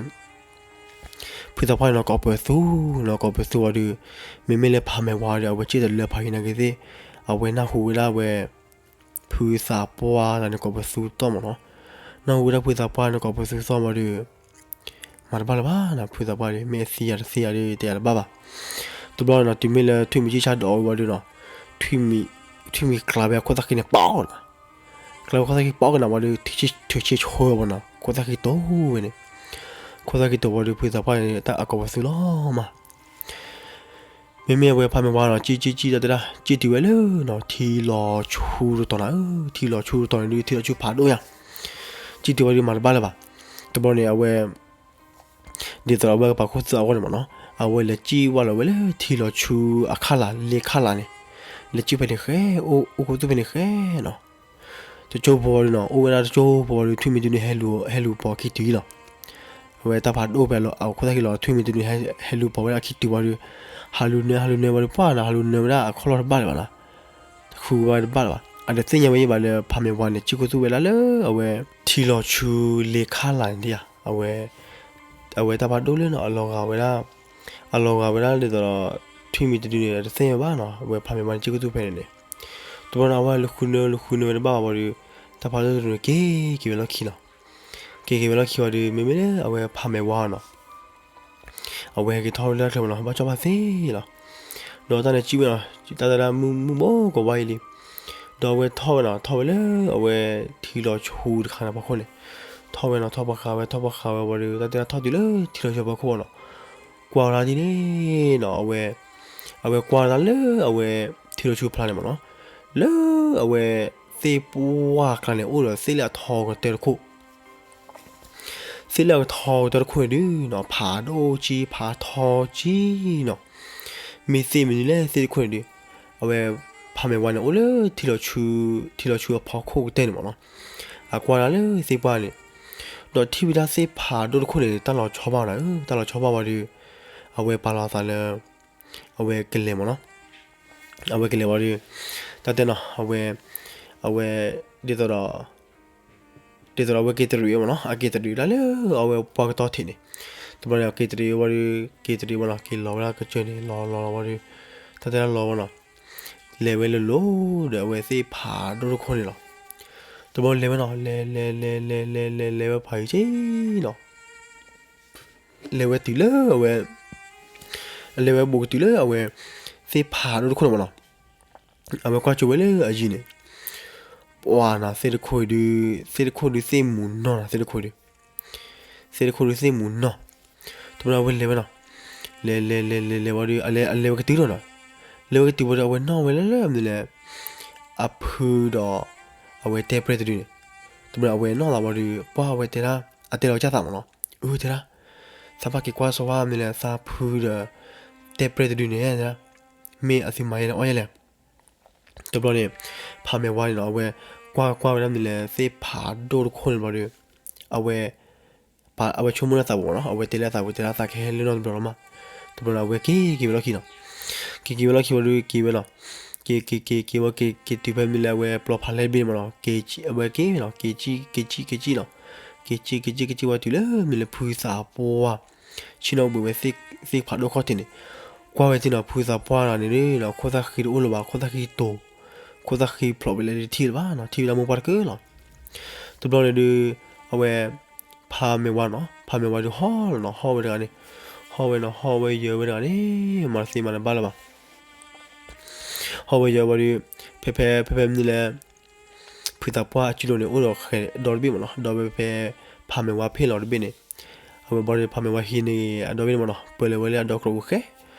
ဖုသးပှၢ်န့ၣ် ကိးပသူနီၤ, ကိးပသူဝံၤဒီး မ့မ့ၢ်လၢဖးမဲာ်ဝါဒီး အဝဲစ့ၢ်တလၢဖးယံၤနာ်က့ၤသ့ၣ်, အဝဲနၢ်ဟူဝဲဒၣ်ဝဲ ဖုသးပှၢ်တၢ်န့ၣ် ကိးပသူတီၢ်မ့ၢ်နီၤ. နၢ်ဟူဝဲဒၣ်ဖုသးပှၢ်န့ၣ် ကိးပသူတီၢ်ဝံၤဒီး မၤတဘၣ်လၢၤဘၣ်နီၤ, ဖုသးပှၢ်ဒီး မ့ၢ်အသံယၤတသံယၤဒီး တဲယၤတဘၣ်ဘၣ်. တဘျီန့ၣ်နီၤ တုၤမ့ၢ်လၢထွံၣ်မံၤဆံၣ်ဆၣ်ဒိးအီၤဝံၤဒီးနီၤ, ထွံၣ်မံၤ ထွံၣ်မံၤကျါဝဲအခိၣ်သၣ်ဃံန့ၣ် ပီၣ်နီၤ, ကျါဝဲခိၣ်သၣ်ဃံပီၣ်ကနၣ်ဝံၤဒီး ထုးဆံဆှၢဝဲနီၤ, ခိၣ်သၣ်ဃံတိၤဝဲန့ၣ်, ခိၣ်သၣ်ဃံတိၤဝံၤဒီး ဖုသးပှၢ်န့ၣ် တၢ်အကိးပသူလီၤမး မ့မ့ၢ်အဝဲဖးမဲာ်ဝါနီၤ ကံၣ်ကံၣ်ကံၣ်ဒီးတဲဒၣ် ကံၣ်တုၤဝဲလၢနီၤ ထံလီၤဆူတတီၤနၤဧၢ, ထံလီၤဆူတတီၤန့ၣ်ဒုး ထံလီၤဆူဖးဒိၣ်ယၤ, ကံၣ်တုၤဝဲဒုးမၤတဘၣ်လၢၤဘၣ်. တဘျီန့ၣ် အဝဲ ဒ်သိးဒီးအဝဲကပာ်ခူသူၣ်အဂီၢ်န့ၣ်မ့ၢ်နီၤ, အဝဲလဲၤကံၣ်ဝဲလီၤဝဲလၢထံလီၤဆူအခးလၢ် လ့ခးလၢ်န့ၣ်, လဲၤကံၣ်ဖဲန့ၣ်ဃဲ အိၣ်ခူသူၣ်ဖဲန့ၣ်ဃဲနီၤ တကၠိဖိဝံၤဒီးနီၤ အိၣ်ဝဲဒၣ်တကၠိဖိဝံၤဒီး ထွံၣ်မံၤတဒုန့ၣ် ဟဲလူၤပိာ်အခံတုၤလီၤ. အဝဲတၢ်ဖးဒိၣ်ဖဲအခိၣ်သၣ်ဃံလီၤ ထွံၣ်မံၤတဒုန့ၣ် ဟဲလူၤပိာ်ဝဲဒၣ်အခံတုၤဝံၤဒီး ဟးလူၤနၢ ဟးလူၤနၢဝဲဒီးပှၢ်နီၤ ဟးလူၤနၢဝဲဒၣ်အခီၣ်လီၢ်တဘၣ်လၢၤဘၣ်နီၤ, ဃုဝဲတဘၣ်လၢၤဘၣ်. အတသ့ၣ်ညါဝဲယံၤဘၣ်လၢ ဖးမဲာ်ဝါန့ၣ် ကံၣ်ခူသူၣ်ဝဲဒၣ်လၢအဝဲ ထံလီၤဆူလ့ခးလၢ်န့ၣ်ဧါ, အဝဲ အဝဲတၢ်ဖးဒိၣ်လၢနီၤ အလီၤဂာ်ဝဲဒၣ် အလီၤဂာ်ဝဲဒၣ်ဒ်သိးဒီး ထွံၣ်မံၤတဒုန့ၣ် အတသ့ၣ်ညါဘၣ်နီၤ, အဝဲဖးမဲာ်ဝါန့ၣ် ကံၣ်ခူသူၣ်ဖဲန့ၣ်န့ၣ်, တဘျီန့ၣ် အဝဲလူၤဃုနၢ လူၤဃုနၢဝဲတဘၣ်ဘၣ်ဝံၤဒီး တၢ်ဖးဒိၣ်တဒုန့ၣ် က့ၤက့ၤဝဲလီၢ်ခံလီၤ. က့ၤက့ၤဝဲလီၢ်ခံဝံၤဒီး မ့မ့ၢ်လၢအဝဲဖးမဲာ်ဝါနီၤ အဝဲဟဲက့ၤထီၣ်ဝဲလၢကျဲမ့ၢ်နီၤ ဘၣ်ကၠီဘၣ်သ့လီၤ. ဒီးတၢ်န့ၣ်ကံၣ်ဝဲနီၤ တၢ်တဒၣ်မုၢ်မုၢ်ဘိကဝါအံၤလံ. ဒီးအဝဲထီၣ်ဝဲနီၤ ထီၣ်ဝဲလၢအဝဲထံလီၤဆူတခါန့ၣ်ဖီခိၣ်န့ၣ်, ထီၣ်ဝဲနီၤ ထီၣ်ပှၤဃးဝဲ ထီၣ်ပှၤဃးဝဲဝံၤဒီး တၢ်တဒၣ်ထီၣ်တုၤလၢထံလီၤဆူဖီခိၣ်နီၤ, ကွၢ်ဝဲဒၣ်ဒ်န့ၣ်နီၤ အဝဲ အဝဲကွၢ်ဝဲဒၣ်လၢအဝဲထံလီၤဆူဖျါန့ၣ်မ့ၢ်နီၤ, လၢအဝဲသ့ၣ်ပှၢ်ကျါန့ၣ် အိၣ်ဒီးသ့ၣ်လၢအထီကတၢၢ်တခိၣ် သ့ၣ်လၢအထီကတၢၢ်တခိၣ်န့ၣ်ဒုးနီၤ ဖးဒိၣ်ကံ ဖးထီကံနီၤ, မ့ၢ်သ့ၣ်မနုၤလဲၣ်သ့ၣ်တခိၣ်န့ၣ်ဒုး, အဝဲဖးမဲာ်ဝါန့ၣ် အိၣ်လၢထံလီၤဆူ ထံလီၤဆူအဖီခိၣ်ကတၢၢ်န့ၣ်မ့ၢ်နီၤ, အကွၢ်ဒၣ်လၢသ့ၣ်ပှၢ်န့ၣ်, ဒီးထံၣ်ဝဲဒၣ်သ့ၣ်ဖးဒိၣ်တခိၣ်န့ၣ် တၢ်လီၤဆီဘၣ်ဝဲဒၣ်ဧၢ, တၢ်လီၤဆီဘၣ်ဝံၤဒီး, အဝဲပာ်လီၤအသးလၢ အဝဲကလဲၤမ့ၢ်နီၤ, အဝဲကလဲၤဝံၤဒီး, တၢ်တဲနီၤ အဝဲ, အဝဲ, ဒ်သိးဒီး ဒ်သိးဒီးအဝဲက့ၤတရံးမ့ၢ်နီၤ, အက့ၤတရံးဒၣ်လၢအဝဲပှၢ်ကတီၢ်ထံးန့ၣ်, တဘျီန့ၣ် က့ၤတရံးဝံၤဒီး က့ၤတရံးဝံၤနီၤ က့ၤလီၤဝဲဒၣ်ကစၢၢ်န့ၣ် လီၤလီၤလီၤဝံၤဒီး, တၢ်တဲဒၣ်လီၤဝဲနီၤ, လဲၤဝဲလိၤလိၤဒီးအဝဲသ့ၣ်ဖးဒိၣ်တခိၣ်န့ၣ်လီၤ. တဘျီလဲၤဝဲနီၤ လဲၤ လဲၤ လဲၤ လဲၤ လဲၤ လဲၤ လဲၤဝဲဖးယံၤက့နီၤ လဲၤဝဲတုၤလၢအဝဲ, လဲၤဝဲဘူးကတုၤလၢအဝဲ, သ့ၣ်ဖးဒိၣ်တခိၣ်န့ၣ်မ့ၢ်နီၤ, အဝဲကွၢ်ကၠိဝဲလၢအယံၤန့ၣ်, ပှၤနီၤ သ့ၣ်တခိၣ်ဒုး, သ့ၣ်တခိၣ်ဒုးသ့ၣ်မူၤနီၢ်နီၤ သ့ၣ်တခိၣ်ဒုး, သ့ၣ်တခိၣ်ဒုးသ့ၣ်မူၤနီၢ်, တဘျီအဝဲလဲၤဝဲနီၤ, လဲၤ လဲၤ လဲၤ လဲၤ လဲၤဝံၤဒီး အလဲၤ အလဲၤဝဲကတုၤလီၤနီၤ, လဲၤဝဲကတုၤဝံၤဒီး အဝဲနီၣ်ဝဲလၢလၢမနုၤလဲၣ်, အဖုဒီး, အဝဲတဲပြဲၢ်တဒုန့ၣ်, တဘျီအဝဲနီၣ်သးဝံၤဒီး ပှၢ်အဝဲတဲဒၣ်, အတဲလီၤကၢ်သးမ့ၢ်နီၤ, အၢ တဲဒၣ်, သးဘၣ်က့ၤကွၢ်စီၤဝါမနုၤလဲၣ် သးဖုဒီး, တဲပြဲၢ်တဒုန့ၣ်, မ့ၢ်အသုမၤယဲလဲၣ်အီၣ်ယဲလဲၣ် တဘျီန့ၣ်, ဖးမဲာ်ဝါန့ၣ်နီၤ အဝဲ, ကွၢ်ကွၢ်ဝဲဒၣ်မနုၤလဲၣ် သ့ၣ်ဖးဒိၣ်တခိၣ်န့ၣ်ဘျီဒီး, အဝဲ, အဝဲဆိကမိၣ်လၢသးပူၤမ့ၢ်နီၤ အဝဲတဲလၢသးပူၤတဲလၢသးကဟဲလၢနီတဘျီလီၤမး, တဘျီန့ၣ် အဝဲက့ၤက့ၤဝဲလီၢ်ခံနီၤ, က့ၤက့ၤဝဲလီၢ်ခံဝံၤဒီးက့ၤဝဲနီၤ, က့ၤက့ၤက့ၤက့ၤဝဲက့ၤက့ၤတုၤဖဲမနုၤလဲၣ် အဝဲပျီဖးလဲၢ်တဘ့ၣ်န့ၣ်မ့ၢ်နီၤ က့ၤဝဲက့ၤနီၤ က့ၤက့ၤက့ၤက့ၤက့ၤနီၤ, က့ၤက့ၤက့ၤက့ၤက့ၤဝံၤတုၤလၢမနုၤလဲၣ် ဖုသးပှၢ် ဆ့ၣ်နီၤဘှံးဝဲသ့ၣ်ဖးဒိၣ်ခီၣ်ထံးန့ၣ်, ကွၢ်ဝဲသ့ၣ်နီၤ ဖုသးပှၢ်န့ၣ်ဒီး ခိၣ်သၣ်ဃံတအိၣ်လၢၤဘၣ် ခိၣ်သၣ်ဃံတိၤ, ခိၣ်သၣ်ဃံဖျိးဝဲလၢတထံၣ်လၢၤဘၣ်နီၤ ထံၣ်ဝဲဒၣ်မိၢ်ပှၢ်တကၢလီၤ. တဘျီန့ၣ်ဒီး, အဝဲ, ဖးမဲာ်ဝါနီၤ ဖးမဲာ်ဝါဒီးဟီၣ်လီၤနီၤ ဟီၣ်ဝဲတဂၤန့ၣ်, ဟီၣ်ဝဲနီၤ ဟီၣ်ဝဲယၢၤဝဲတဂၤန့ၣ်, မၤတသ့မၤတဘၣ်လၢၤဘၣ် ဟီၣ်ဝဲယၢၤဝံၤဒီး, ဖဲဖဲဖဲဖဲမနုၤလဲၣ်, ဖုသးပှၢ်အစုလိၤန့ၣ် အိၣ်ဒီးဃဲၤဒီတဘ့ၣ်မ့ၢ်နီၤ ဒီးဝဲဖဲ, ဖးမဲာ်ဝါဖ့ၣ်လီၤတဘ့ၣ်န့ၣ်, အဝဲဘျီဒီးဖးမဲာ်ဝါဟံးန့ၢ်အဒီဘ့ၣ်န့ၣ်မ့ၢ်နီၤ ပၢၤလၢၤဝဲလၢအဒီကရိၣ်ပူၤဃဲ,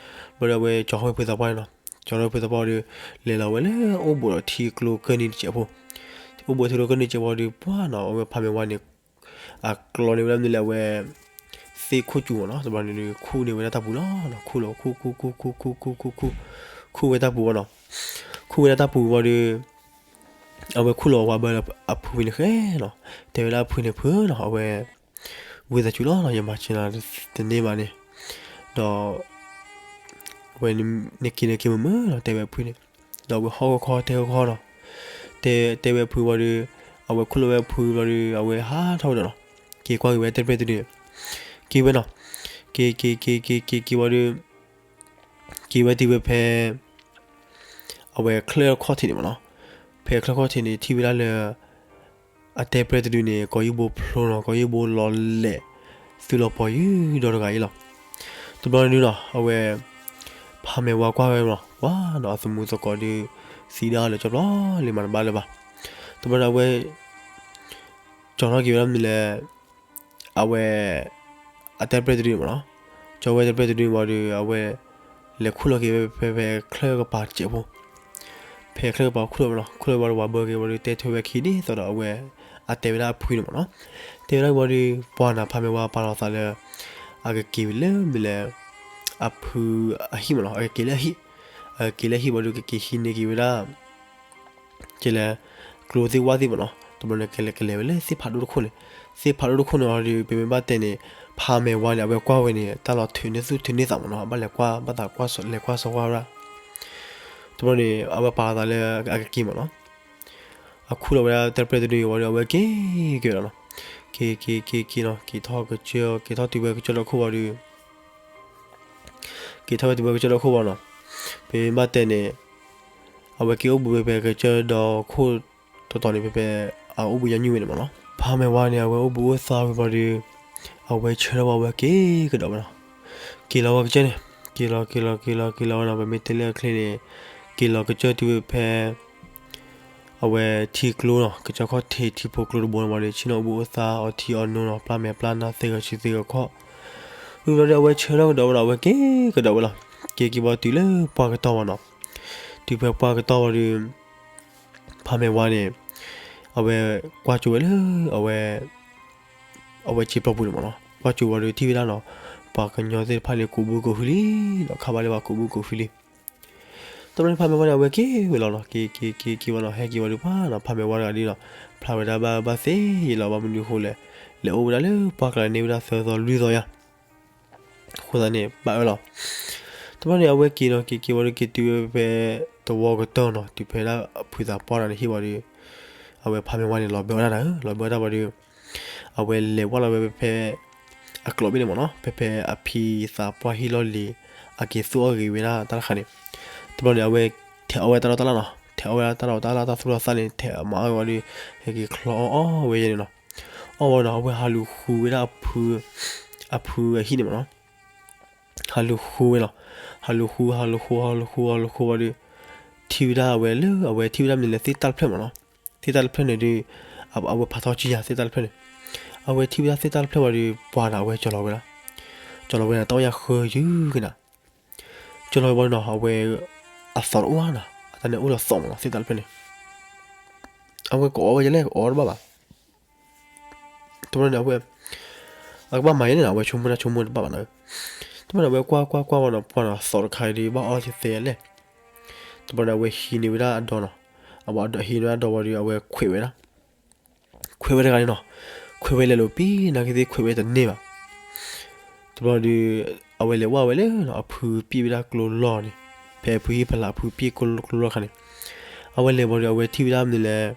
ဘျီဒီးအဝဲကၠီၤဟီၣ်ဝဲဖုသးပှၢ်န့ၣ်နီၤ ကၠီၤဟီၣ်ဝဲဖုသးပှၢ်ဒီး, လဲၤလီၤဝဲလၢအိၣ်ဘူးဒီးထံကျိကၢၢ်နံၤတစဲးဖိ, အိၣ်ဘူးထံကျိကၢၢ်နံၤတစဲးဖိဒီးပှၢ်နီၤ အဝဲဖးမဲာ်ဝါန့ၣ် အကျီန့ၢ်ဝဲဒၣ်မနုၤလဲၣ်အဝဲ, သ့ၣ်ခိၣ်ကၠူမ့ၢ်နီၤ တဘျီန့ၣ်ဒီး ခူၣ်န့ၢ်ဝဲဒၣ်တၢ်ပူၤလီၤ, ခူၣ်လီၤ ခူၣ် ခူၣ် ခူၣ် ခူၣ် ခူၣ် ခူၣ် ခူၣ် ခူၣ်ဝဲတၢ်ပူၤဝံၤနီၤ, ခူၣ်ဝဲဒၣ်တၢ်ပူၤဝံၤဒီး, အဝဲခူၣ်လီၤဝဲဘၢအဖုဖဲန့ၣ်ဃဲနီၤ, တဲဝဲဒၣ်အဖုန့ၣ် ဖုနီၤ အဝဲ, ဝံသးစူၤလီၤနီၤ ယမၤစၢၤနၤတန့ၢ်ဘၣ်န့ၣ်, ဒီး အဝဲန့ၣ်က့ၤန့ၣ်က့ၤမုာ်မုာ်နီၤ တဲဝဲအဖုန့ၣ်, ဒီးအဝဲဟီၣ်ဂီၤခီတဲဂီၤခီနီၤ, တဲဝဲဖုဝံၤဒီး အဝဲခူၣ်လီၤဝဲဖုဝံၤဒီး အဝဲဟးထီၣ်ဝဲဒီးနီၤ, က့ၤကွၢ်က့ၤဝဲတဲတဖျၢၣ်တဒုန့ၣ်, က့ၤဝဲနီၤ, က့ၤ က့ၤ က့ၤ က့ၤ က့ၤ က့ၤဝံၤဒီး က့ၤဝဲတုၤဝဲဖဲ အဝဲချၢၣ်ခီၣ်ထံးန့ၣ်မ့ၢ်နီၤ, ဖဲချၢၣ်ခီၣ်ထံးန့ၣ် ထံၣ်ဝဲဒၣ်လၢ အတဲတဖျၢၣ်တဒုန့ၣ် ကီးယံၢ်ဘိဖျိနီၤ, ကီးယံၢ်ဘိလီၤလဲာ် သုးလီၤပှီၤယုၢ်ဒီတဂၤအံၤလီၤ. တဘျီန့ၣ်ဒုနီၤ အဝဲ ဖးမဲာ်ဝါကွၢ်ဝဲလီၤ, ကွၢ်နီၤ အသမူသကိးဒု သံဒၣ်လၢကၠီဖျီလံမၤတဘၣ်လၢၤဘၣ်. တဘျီန့ၣ် အဝဲ ကၠီထီၣ်က့ၤဝဲဒၣ်မနုၤလဲၣ် အဝဲ အတဲတဖျၢၣ်တဒုန့ၣ်မ့ၢ်နီၤ, ကၠီဝဲတဲတဖျၢၣ်တဒုန့ၣ်ဝံၤဒီး အဝဲ လဲၤခူၣ်လီၤက့ၤဝဲဖဲ ဖဲချၢၣ်ကပၤတစဲးဖိ, ဖဲချၢၣ်ကပၤခူၣ်လီၤဝဲနီၤ, ခူၣ်လီၤဝံၤဒီး ဝၤဘၢက့ၤဝံၤဒီး တဲထွဲဝဲခံဒ်သိးဒီး အဝဲ အတဲဝဲဒၣ်အဖုန့ၣ်မ့ၢ်နီၤ, တဲဝဲဒၣ်ဝံၤဒီး ပှၤနီၤ ဖးမဲာ်ဝါပာ်လီၤသးလၢ အကက့ၤဝဲလၢမနုၤလဲၣ် အဖုအဟံၣ်မ့ၢ်နီၤ, အကက့ၤလၢအဟံၣ်, အကက့ၤလၢအဟံၣ်ဝံၤဒီး ကက့ၤဟံးန့ၢ်က့ၤဝဲဒၣ် ကဲလဲၣ် ကျိသ့ၣ်ဝၣ်သ့ၣ်မ့ၢ်နီၤ, တဘျီန့ၣ် ကလဲၤ ကလဲၤဝဲလၢသ့ၣ်ဖးဒိၣ်တခိၣ်န့ၣ်, သ့ၣ်ဖးဒိၣ်တခိၣ်န့ၣ်အီၤဒီး ပမ့ၢ်ဘၣ်တဲန့ၣ် ဖးမဲာ်ဝါန့ၣ် အဝဲကွၢ်ဝဲန့ၣ် တၢ်လီၤထုးန့ၢ်သူၣ်ထုးန့ၢ်သးမ့ၢ်နီၤ, အဘၣ်လဲၤကွၢ် ဘၣ်သးကွၢ် လဲၤကွၢ်စီကွၢ်ဝဲဒၣ်, တဘျီန့ၣ် အဝဲပာ်လီၤသးလၢအကက့ၤမ့ၢ်နီၤ, အခူၣ်လီၤဝဲဒၣ်တဲတဖျၢၣ်တဒုဝံၤဒီး အဝဲက့ၤက့ၤဝဲဒၣ်နီၤ, က့ၤ က့ၤ က့ၤ က့ၤနီၤ, က့ၤထီၣ်ကစၢၢ် က့ၤထီၣ်တုၤဝဲကစၢၢ်ဒီခိၣ်ဝံၤဒီး က့ၤထီၣ်ဝဲတုၤဝဲကစၢၢ်ဒီခိၣ်ဝံၤနီၤ, ပမ့ၢ်ဘၣ်တဲန့ၣ် အဝဲက့ၤအိၣ်ဘှံးဝဲဖဲကစၢၢ်ဒီခိၣ်တီတီန့ၣ် ဖဲဖဲ အအိၣ်ဘှံးယါညွၢ်ဝဲန့ၣ်မ့ၢ်နီၤ, ဖးမဲာ်ဝါန့ၣ် အဝဲအိၣ်ဘှံးအိၣ်သါဝံၤဘၣ်ဒီး အဝဲဆၢထၢၣ်ဝဲ အဝဲက့ၤကဒီးဝဲနီၤ, က့ၤလီၤဝဲကစၢၢ်န့ၣ် က့ၤလီၤ က့ၤလီၤ က့ၤလီၤ က့ၤလီၤဝဲနီၤ, ပမ့ၢ်တဲလၢအချ့န့ၣ် က့ၤလီၤကစၢၢ်တုၤဝဲဖဲ အဝဲထံကျိနီၤ, ကစၢၢ်ခီၣ်ထံးထံဖိကျိတဘိန့ၣ်ဝံၤဒီး ဆ့ၣ်နီၤအိၣ်ဘှံးအိၣ်သါအီၤထံအီၤနိနီၤ, ပျၢ်မဲာ်ပျၢ်နါသ့ဂၤဆံသ့ဂၤခီၣ်, ဝံၤဘျီဒီး အဝဲဆၢထၢၣ်ကဒီးဝဲနီၤ, အဝဲက့ၤကဒီးဝဲလီၤ, က့ၤက့ၤဝံၤတုၤလၢပှၢ်ကတီၢ်ဝံၤနီၤ, တုၤဖဲပှၢ်ကတီၢ်ဝံၤဒီး ဖးမဲာ်ဝါန့ၣ် အဝဲကွၢ်ကၠိဝဲလၢ အဝဲ အဝဲစ့ပျီပူၤန့ၣ်မ့ၢ်နီၤ, ကွၢ်ကၠိဝံၤဒီးထံၣ်ဝဲဒၣ်နီၤ, ပှၤကညီသ့ၣ်တဖၣ်န့ၣ် ကူးဘုကူးဟုလံနီၤ, ခးဘၣ်လၢပှၤကူးဘုကူးဟုလံ. တဘျီန့ၣ်ဖးမဲာ်ဝါန့ၣ် အဝဲက့ၤဝဲလီၤနီၤ, က့ၤ က့ၤ က့ၤ က့ၤဝံၤနီၤ, ဟဲက့ၤဝံၤဒီးပှၤနီၤ, ဖးမဲာ်ဝါတဂၤဒုနီၤ, ဖျါဝဲဒၣ်ဘၣ်ဘၣ်သ့ယဲလီၤ, ဘၣ်မနုၤအဃိလဲၣ်, လဲၤအိၣ်ဝဲဒၣ်လၢပှၢ်ကျါန့ၢ်ဝဲဒၣ်သၢသီလွံၢ်သီယါ အဃိသတးန့ၣ် ဘၣ်အၢလီၤ. တဘျီန့ၣ် အဝဲက့ၤနီၤ, က့ၤက့ၤဝံၤဒီး က့ၤတုၤဝဲဖဲသဝီကတၢၢ်နီၤ, တုၤဖဲဒၣ်အဖုသးပှၢ်တဂၤန့ၣ်ဟံၣ်ဝံၤဒီး အဝဲဖးမဲာ်ဝါန့ၣ် လီၤဘၢအီၣ်တၢ်နၤဧၢ, လီၤဘၢအီၣ်တၢ်ဝံၤဒီး အဝဲလဲၤဝဲလီၤဝဲဖဲ အကျိးဘ့ၣ်န့ၣ်မ့ၢ်နီၤ, ဖဲဖဲအဖံသးပှၢ်ဟံၣ်လီၢ်လံၤ အက့ၤသူၣ်အီၣ်ဂ့ၤဝဲဒၣ်တၢ်တခါန့ၣ်, တဘျီန့ၣ် အဝဲထဲးအီၣ်ဝဲတၢ်လီၢ်တၢ်လၢ်နီၤ, ထဲးအီၣ်ဝဲတၢ်လီၢ်တၢ်လၢ်တၢ်သူၣ်လီၤသးန့ၣ် ထဲးမၤအီၣ်ဝဲဒီး ဟဲက့ၤချီအီၣ်အီၣ်ဝဲယဲန့ၣ်နီၤ. အီၣ်ဝဲဒီး အဝဲဟးလူၤဃုဝဲဒၣ်အဖု အဖုအဟံၣ်န့ၣ်မ့ၢ်နီၤ, ဟးလူၤဃုဝဲလီၤ. ဟးလူၤဃု ဟးလူၤဃု ဟးလူၤဃု ဟးလူၤဃုဝံၤဒီး ထံၣ်ဝဲဒၣ်အဝဲလၢ အဝဲထံၣ်ဝဲဒၣ်မနုၤလဲၣ်သ့ၣ်တၢ်တဖျၢၣ်မ့ၢ်နီၤ, သ့ၣ်တၢ်တဖျၢၣ်န့ၣ်ဒီး အဝဲဖးထီၣ်ကံယၤသ့ၣ်တၢ်တဖျၢၣ်န့ၣ်, အဝဲထံၣ်ဝဲဒၣ်သ့ၣ်တၢ်တဖျၢၣ်ဝံၤဒီး ပှၤနီၤ အဝဲကၠီၤလီၤဝဲဒၣ်, ကၠီၤလီၤဝဲန့ၣ် တၢ်အိၣ်ယၤဃၢယုၢ်က့ၤနၤ, ကၠီၤလီၤဝံၤဘၣ်နီၤ အဝဲ အသီတအိၣ်ဘၣ်နီၤ, အတၢ်န့ၣ်အိၣ်လီၤသီမ့ၢ်နီၤ သ့ၣ်တၢ်တဖျၢၣ်န့ၣ်, အဝဲကအီၣ်ဝဲယဲလဲၣ် ကအီၣ်တဘၣ်ဘၣ်. တဘျီန့ၣ် အဝဲ အကဘၣ်မၤယဲန့ၣ်နီၤ အဝဲဆိကမိၣ်တၢ်ဆိကမိၣ်တဘၣ်ဘၣ်နီၤ, တဘျီန့ၣ် အဝဲကွၢ်ကွၢ်ကွၢ်ဝံၤနီၤ ပှၤနီၤ သီတခါအံၤဒီး ဘၣ်အီၣ်သ့သ့လဲၣ်. တဘျီန့ၣ် အဝဲဟံးန့ၢ်ဝဲဒၣ်အဒီနီၤ, အဝဲဟံးန့ၢ်ဝဲဒၣ်အဒီဝံၤဒီး အဝဲခွဲးဝဲဒၣ် ခွဲးဝဲတဂၤန့ၣ်နီၤ, ခွဲးဝဲလဲၤလိာ်ပံၤ နာ်က့သ့ၣ်ခွဲးဝဲတန့ၢ်ဘၣ်. တဘျီဒီး အဝဲလဲၤဝဲဝဲလၢနီၤ အဖုပျဲၢ်ဝဲဒၣ်ကျိလီၢ်န့ၣ်, ဖဲအဖုဟံၣ်ဖီလာ် အဖုပျဲၢ်ကျိလီၢ်တခါန့ၣ်, အဝဲလဲၤဝံၤဒီး အဝဲထံၣ်ဝဲဒၣ်မနုၤလဲၣ်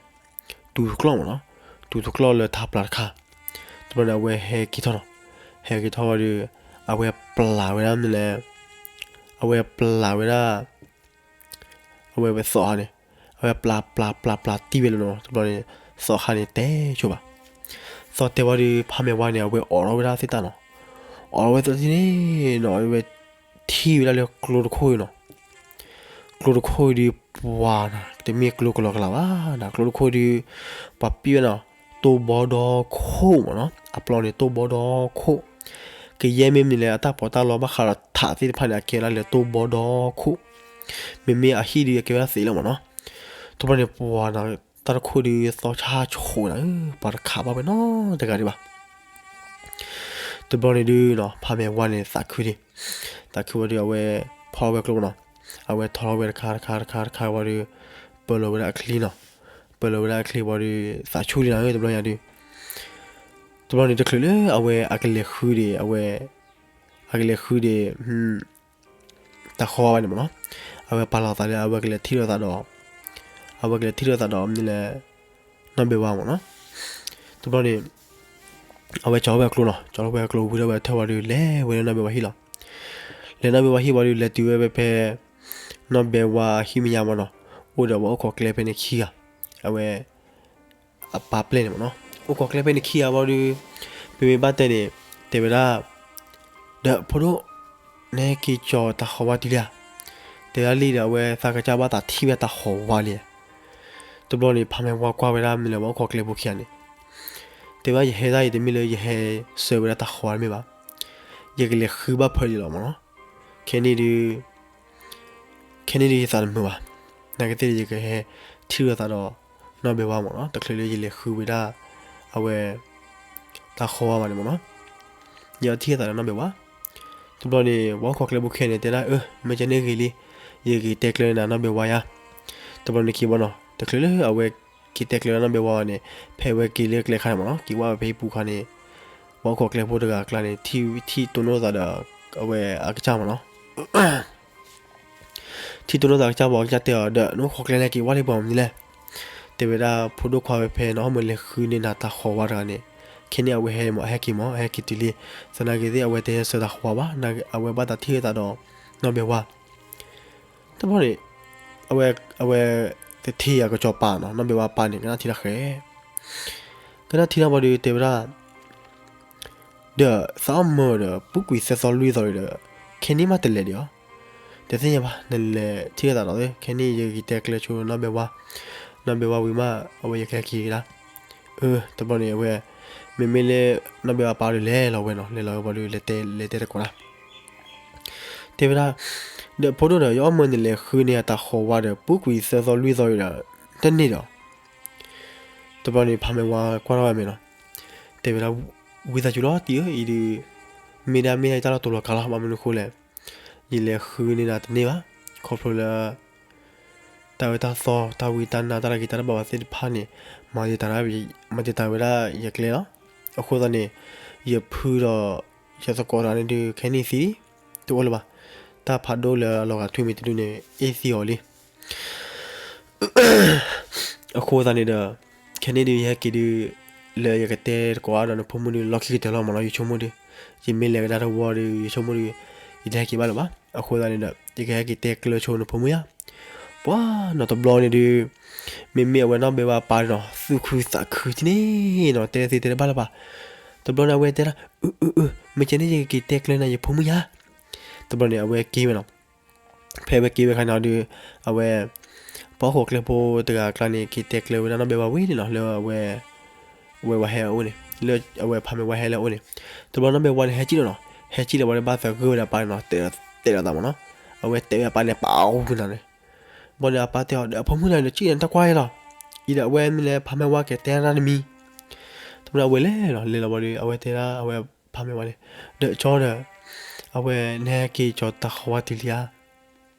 တူၤတကျီၢ်မ့ၢ်နီၤ, တူၤတကျီၢ်လၢထါပျၢ်တခါ, တဘျီန့ၣ် အဝဲဟဲက့ၤထီၣ်နီၤ, ဟဲက့ၤထီၣ်ဝံၤဒီး အဝဲပျၢ်ဝဲဒၣ်မနုၤလဲၣ်, အဝဲပျၢ်ဝဲဒၣ် အဝဲဝဲသီခါန့ၣ်, အဝဲပျၢ်ပျၢ်ပျၢ်ပျၢ်တံၢ်ဝဲလီၤနီၤ, တဘျီန့ၣ် သီခါန့ၣ်တဲဆိဘၣ်. သီတဲဝံၤဒီး ဖးမဲာ်ဝါန့ၣ် အဝဲအိးထီၣ်ဝဲဒၣ်သ့ၣ်တၢ်နီၤ, အိးထီၣ်ဝဲသ့ၣ်တဖၣ်န့ၣ်နီၤ အဝဲထံၣ်ဝဲဒၣ်လၢကျိတခိၣ်အံၤနီၤ, ကျိတခိၣ်အံၤဒီးပှၤနီၤ တမ့ၢ်ကျိကလီကလီဘၣ်နီၤ, ကျိတခိၣ်အံၤဒီး ပှၤပျဲၢ်ဝဲနီၤ တိၢ်ဘီဒီခိၣ်မ့ၢ်နီၤ, အပျီန့ၣ် တိၢ်ဘီဒီခိၣ်, ကယဲၢ်မ့ၢ်မနုၤလဲၣ် အတၢ်ပီးတၢ်လီဘၣ်ဃးဒီးထးသ့ၣ်တဖၣ်န့ၣ် အကဲဝဲဒၣ်လၢတိၢ်ဘီဒီခိၣ်, မ့မ့ၢ်အဟံၣ်ဒီး အကဲဝဲဒၣ်သ့းလီၤမ့ၢ်နီၤ. တဘျီန့ၣ် ပှၤနီၤ တၢ်တခိၣ်ဒီး သီဆါဆိနၤဧၢ, ပှၤတခးဘၣ်ဝဲနီတဂၤဒံးဘၣ်. တဘျီန့ၣ်ဒုးနီၤ ဖးမဲာ်ဝါန့ၣ်သးခုဒံး, သးခုဝံၤဒီး အဝဲဖီၣ်ဝဲကျိမ့ၢ်နီၤ, အဝဲထီထီၣ်ဝဲတခါတခါတခါတခါဝံၤဒီး ပၢၢ်လီၤဝဲဒၣ်အချံနီၤ, ပၢၢ်လီၤဝဲဒၣ်အချံဝံၤဒီး သးဆူၣ်လံနၤဧၢ တဘျီညါဒုး တဘျီန့ၣ် တချုးလၢအဝဲအကလဲၤဃုဒံး အဝဲ အကလဲၤဃုဒံး တၢ်ဃီဘၣ်န့ၣ်မ့ၢ်နီၤ, အဝဲပာ်လီၤသးလၢအဝဲကလဲၤထံၣ်လိာ်သးဒီး အဝဲကလဲၤထံၣ်လိာ်သးဒီးမနုၤလဲၣ် နီၢ်ဘဲဝါမ့ၢ်နီၤ. တဘျီန့ၣ် အဝဲကၠီထီၣ်ဝဲအကျိနီၤ, ကၠီထီၣ်ဝဲအကျိဝံၤဒီးဝဲထၢၣ်ဝံၤဒီး လဲၤဝဲလၢနီၢ်ဘဲဝါဟံၣ်လီၤ. လဲၤနီၢ်ဘဲဝါဟံၣ်ဝံၤဒီး လဲၤတုၤဝဲဖဲ နီၢ်ဘဲဝါဟံၣ်မဲာ်ညါမ့ၢ်နီၤ, အိၣ်ဒီးပှၤအိၣ်ခိးကျဲဖဲန့ၣ်ခံဂၤ, အဝဲ အပၢ်ပျဲၢ်န့ၣ်မ့ၢ်နီၤ, အိၣ်ခိးကျဲဖဲန့ၣ်ခံဂၤဝံၤဒီး မ့မ့ၢ်ဘၣ်တဲန့ၣ် တဲဝဲဒၣ် ဒီးဖိဒိၣ် နဟဲက့ၤကၠီၤတၢ်ဃီၤဝါတုၤလံဧါ. တဲဒၣ်လံဒီး အဝဲသးကစၢ်ဘၣ်သးထံၣ်ဝဲတၢ်ဃီၤဝါလံ. တဘျီန့ၣ် ဖးမဲာ်ဝါကွၢ်ဝဲဒၣ်မနုၤလဲၣ် ပှၤအိၣ်ခိးကျဲဖိခံဂၤန့ၣ်, တဲဝဲဒၣ် ယဟဲဒၣ်အံၤတမ့ၢ်လၢယဟဲဆှၢဝဲဒၣ်တၢ်ဃီၤဝါတမ့ၢ်ဘၣ်. ယကလဲၤဃုဘၣ်ဖၢလံလီၤမ့ၢ်နီၤ. ခဲန့ၣ်ဒုး ခဲန့ၣ်ဒုးယသးတမုာ်ဘၣ်. နာ်က့သ့ၣ်ဒီး ယကဟဲထံၣ်လိာ်သးဒီး နီၢ်ဘဲဝါမ့ၢ်နီၤ, တချုးလၢယလဲၤဃုဝဲဒၣ် အဝဲ တၢ်ဃီၤဝါဘၣ်န့ၣ်မ့ၢ်နီၤ, ယထံၣ်လိာ်သးဒီးနီၢ်ဘဲဝါ. တဘျီန့ၣ် ပှၤအိၣ်ခိးကျဲဖိခံဂၤန့ၣ် တဲဒၣ် အၢ မ့ၢ်ကဲန့ၣ်ဂ့ၤလံ, ယက့ၤတဲကျၢၤနၤနီၢ်ဘဲဝါယါ. တဘျီန့ၣ်က့ၤဘၣ်နီၤ, တချုးလၢအဝဲက့ၤတဲကျၢၤနီၢ်ဘဲဝါန့ၣ် ဖဲအဝဲက့ၤလၢကျဲခါန့ၣ်မ့ၢ်နီၤ, က့ၤဝဲဖဲဟံၣ်ပူၤခါန့ၣ် ပှၤအိၣ်ခိးကျဲဖိတဂၤအကျါန့ၣ် ထံၣ် ထံၣ်တိၢ်နီၣ်သးဒီး အဝဲအကစၢ်မ့ၢ်နီၤ. ထံၣ်တိၢ်နီၣ်သးအကစၢ်ဘၣ် အကစၢ်တဲအီၤဒီး နအိၣ်ခိးကျဲန့ၣ် က့ၤဝဲလံပှၤမနုၤလဲၣ်. တဲဝဲဒၣ် ဖိဒိၣ်ခွါဝဲဖဲ နဟီၣ်မၢလဲၤဃုန့ၢ်နၤတၢ်ဃီၤဝါတဂၤန့ၣ်, ခဲန့ၣ်အဝဲဟဲမ့ၢ် အဟဲက့ၤမ့ၢ် အဟဲက့ၤတုၤလံ. သနာ်က့သ့ၣ် အဝဲတဟဲဆှၢတၢ်ဃီၤဝါဘၣ်, အဝဲဘၣ်သးထံၣ်လိာ်သးဒီး နီၢ်ဘဲဝါ. တဘျီန့ၣ် အဝဲ အဝဲ တထံၣ်အကစီၤပၤနီၤ, နီၢ်ဘဲဝါပၢ်န့ၣ် ကနၣ်ထံတၢ်ဃဲ, ကနၣ်ထံတၢ်ဘၣ်ဒီး တဲဝဲဒၣ် ဒီးသးအီၣ်မၢဒီး ပူၤကွံာ်သၢသီလွံၢ်သီဒီး ခဲန့ၣ်မးတလဲၤဒံးဧါ. တသ့ၣ်ညါဘၣ်, နလဲၤထံၣ်လိာ်သးဒီး ခဲန့ၣ်ယက့ၤတဲကျၢၤဆိနီၢ်ဘဲဝါ, နီၢ်ဘဲဝါဝံၤမး အဝဲယကဟဲက့ၤကဒါ. အၢ တဘျီန့ၣ် အဝဲ မ့မ့ၢ်လၢ နီၢ်ဘဲဝါပၢ်ဒီးလဲၤလီၤဝဲနီၤ, လဲၤလီၤဝဲဘၣ်ဒီး လဲၤတဲ လဲၤတဲတကိးဒၣ် တဲဝဲဒၣ် ဒီးဖိဒိၣ်ဒီး ယအီၣ်မၢနလဲၤဃုန့ၢ်အတၢ်ဃီၤဝါဒီး ပူၤကွံာ်သၢသီလွံၢ်သီဒီး တန့ၢ်ဒီး တဘျီန့ၣ် ဖးမဲာ်ဝါကွၢ်ထီၣ်ဝဲမဲာ်နီၤ, တဲဝဲဒၣ် ဝံသးစူၤလီၤတံၢ်ဧၢ, အံၤဒုး မ့ၢ်ဒၣ်မ့ၢ်ဒၣ်ယတၢ်လီၢ်တူာ်လီၤကာ်လီၤ, ဘၣ်မနုၤအဃိလဲၣ်, ယလဲၤဃုန့ၢ်နၤတန့ၢ်ဘၣ်, ခီဖျိလၢ တၢ်အၢတၢ်သီ တၢ်ဝံတၢ်နါ တၢ်လၢက့ၤတၢ်တဘၣ်ဘၣ်သ့ၣ်တဖၣ်န့ၣ် မၤတံာ်တာ်ဝဲဒၣ်ယကျဲလီၤ. အဃိသတးန့ၣ် ယဖုဒီး ယသကိးတဂၤန့ၣ်ဒုး ခဲန့ၣ်သံ တအိၣ်လၢၤဘၣ်, တၢ်ဖးဒိၣ်လၢအလီၤဂာ်ထွံၣ်မ့ၢ်တဒုန့ၣ် အ့ၣ်သံအီၤလံ. အဃိသတးန့ၣ်ဒီး ခဲန့ၣ်ဒုး ယဟဲက့ၤဒုး လၢယကတဲတကိးအါဒီးနဖိမုၣ်ဒုး လီၢ်ခံကတၢၢ်လီၤမ့ၢ်နီၤ, ယဆိကမိၣ်ဒုး ယမ့ၢ်လဲၤကဒါတဝီဒီး ယဆိကမိၣ်ဒုး ယတဟဲက့ၤဘၣ်လၢၤဘၣ်. အဃိသတးန့ၣ်ဒီး ယကဟဲက့ၤတဲကျၢၤဆိနဖိမုၣ်ယါ. ပှၤနီၤတဘျီန့ၣ်ဒုး မ့မ့ၢ်အဝဲနီၢ်ဘဲဝါပၢ်နီၤ သူၣ်ခုသးခုထံၣ်န့ၣ်နီၤ တဲသ့တဲတဘၣ်လၢၤဘၣ်. တဘျီန့ၣ် အဝဲတဲဒၣ် အၢ အၢ အၢ မ့ၢ်ကဲန့ၣ် ယကက့ၤတဲကျၢၤနၤယဖိမုၣ်ယါ. တဘျီန့ၣ် အဝဲက့ၤဝဲနီၤ. ဖဲအဝဲက့ၤဝဲခါန့ၣ်ဒီး အဝဲ ပှၤအိၣ်ခိးကျဲဖိတဂၤအကျါန့ၣ် က့ၤတဲကျၢၤဝဲဒၣ်နီၢ်ဘဲဝါဝံၤန့ၣ်နီၤ လၢအဝဲ အဝဲဝဲဟဲအအိၣ်န့ၣ် လၢအဝဲဖးမဲာ်ဝါဟဲလၢအအိၣ်န့ၣ် တဘျီနီၢ်ဘဲဝါန့ၣ် ဟဲကံၣ်လီၤနီၤ, ဟဲကံၣ်လီၤဝံၤဒီး ဘၣ်သဂၢၢ်ဝဲဒၣ်အပၢ်န့ၣ်နီၤ, တဲဒီးသးမ့ၢ်နီၤ, အဝဲတဲဝဲအပၢ်န့ၣ် ပာ်အီၤဝံၤနၤန့ၣ်, ဘၣ်န့ၣ်အပၢ်တဲအီၤဒီး အဖိမုၣ်တဂၤန့ၣ် ကံၣ်န့ၣ်တၢ်ကွၢ်အံၤလီၤ, အံၤဒီးအဝဲမ့ၢ်လဲၤဖးမဲာ်ဝါက့ၤတဲတၢ်တမံၤ, တဘျီန့ၣ်အဝဲလဲၤလီၤ လဲၤလီၤဝံၤဒီး အဝဲတဲဒၣ်အဝဲဖးမဲာ်ဝါန့ၣ်, ဒီးကၠီဒီး အဝဲနဟဲက့ၤကၠီၤတၢ်ဃီၤဝါတုၤလံဧါ.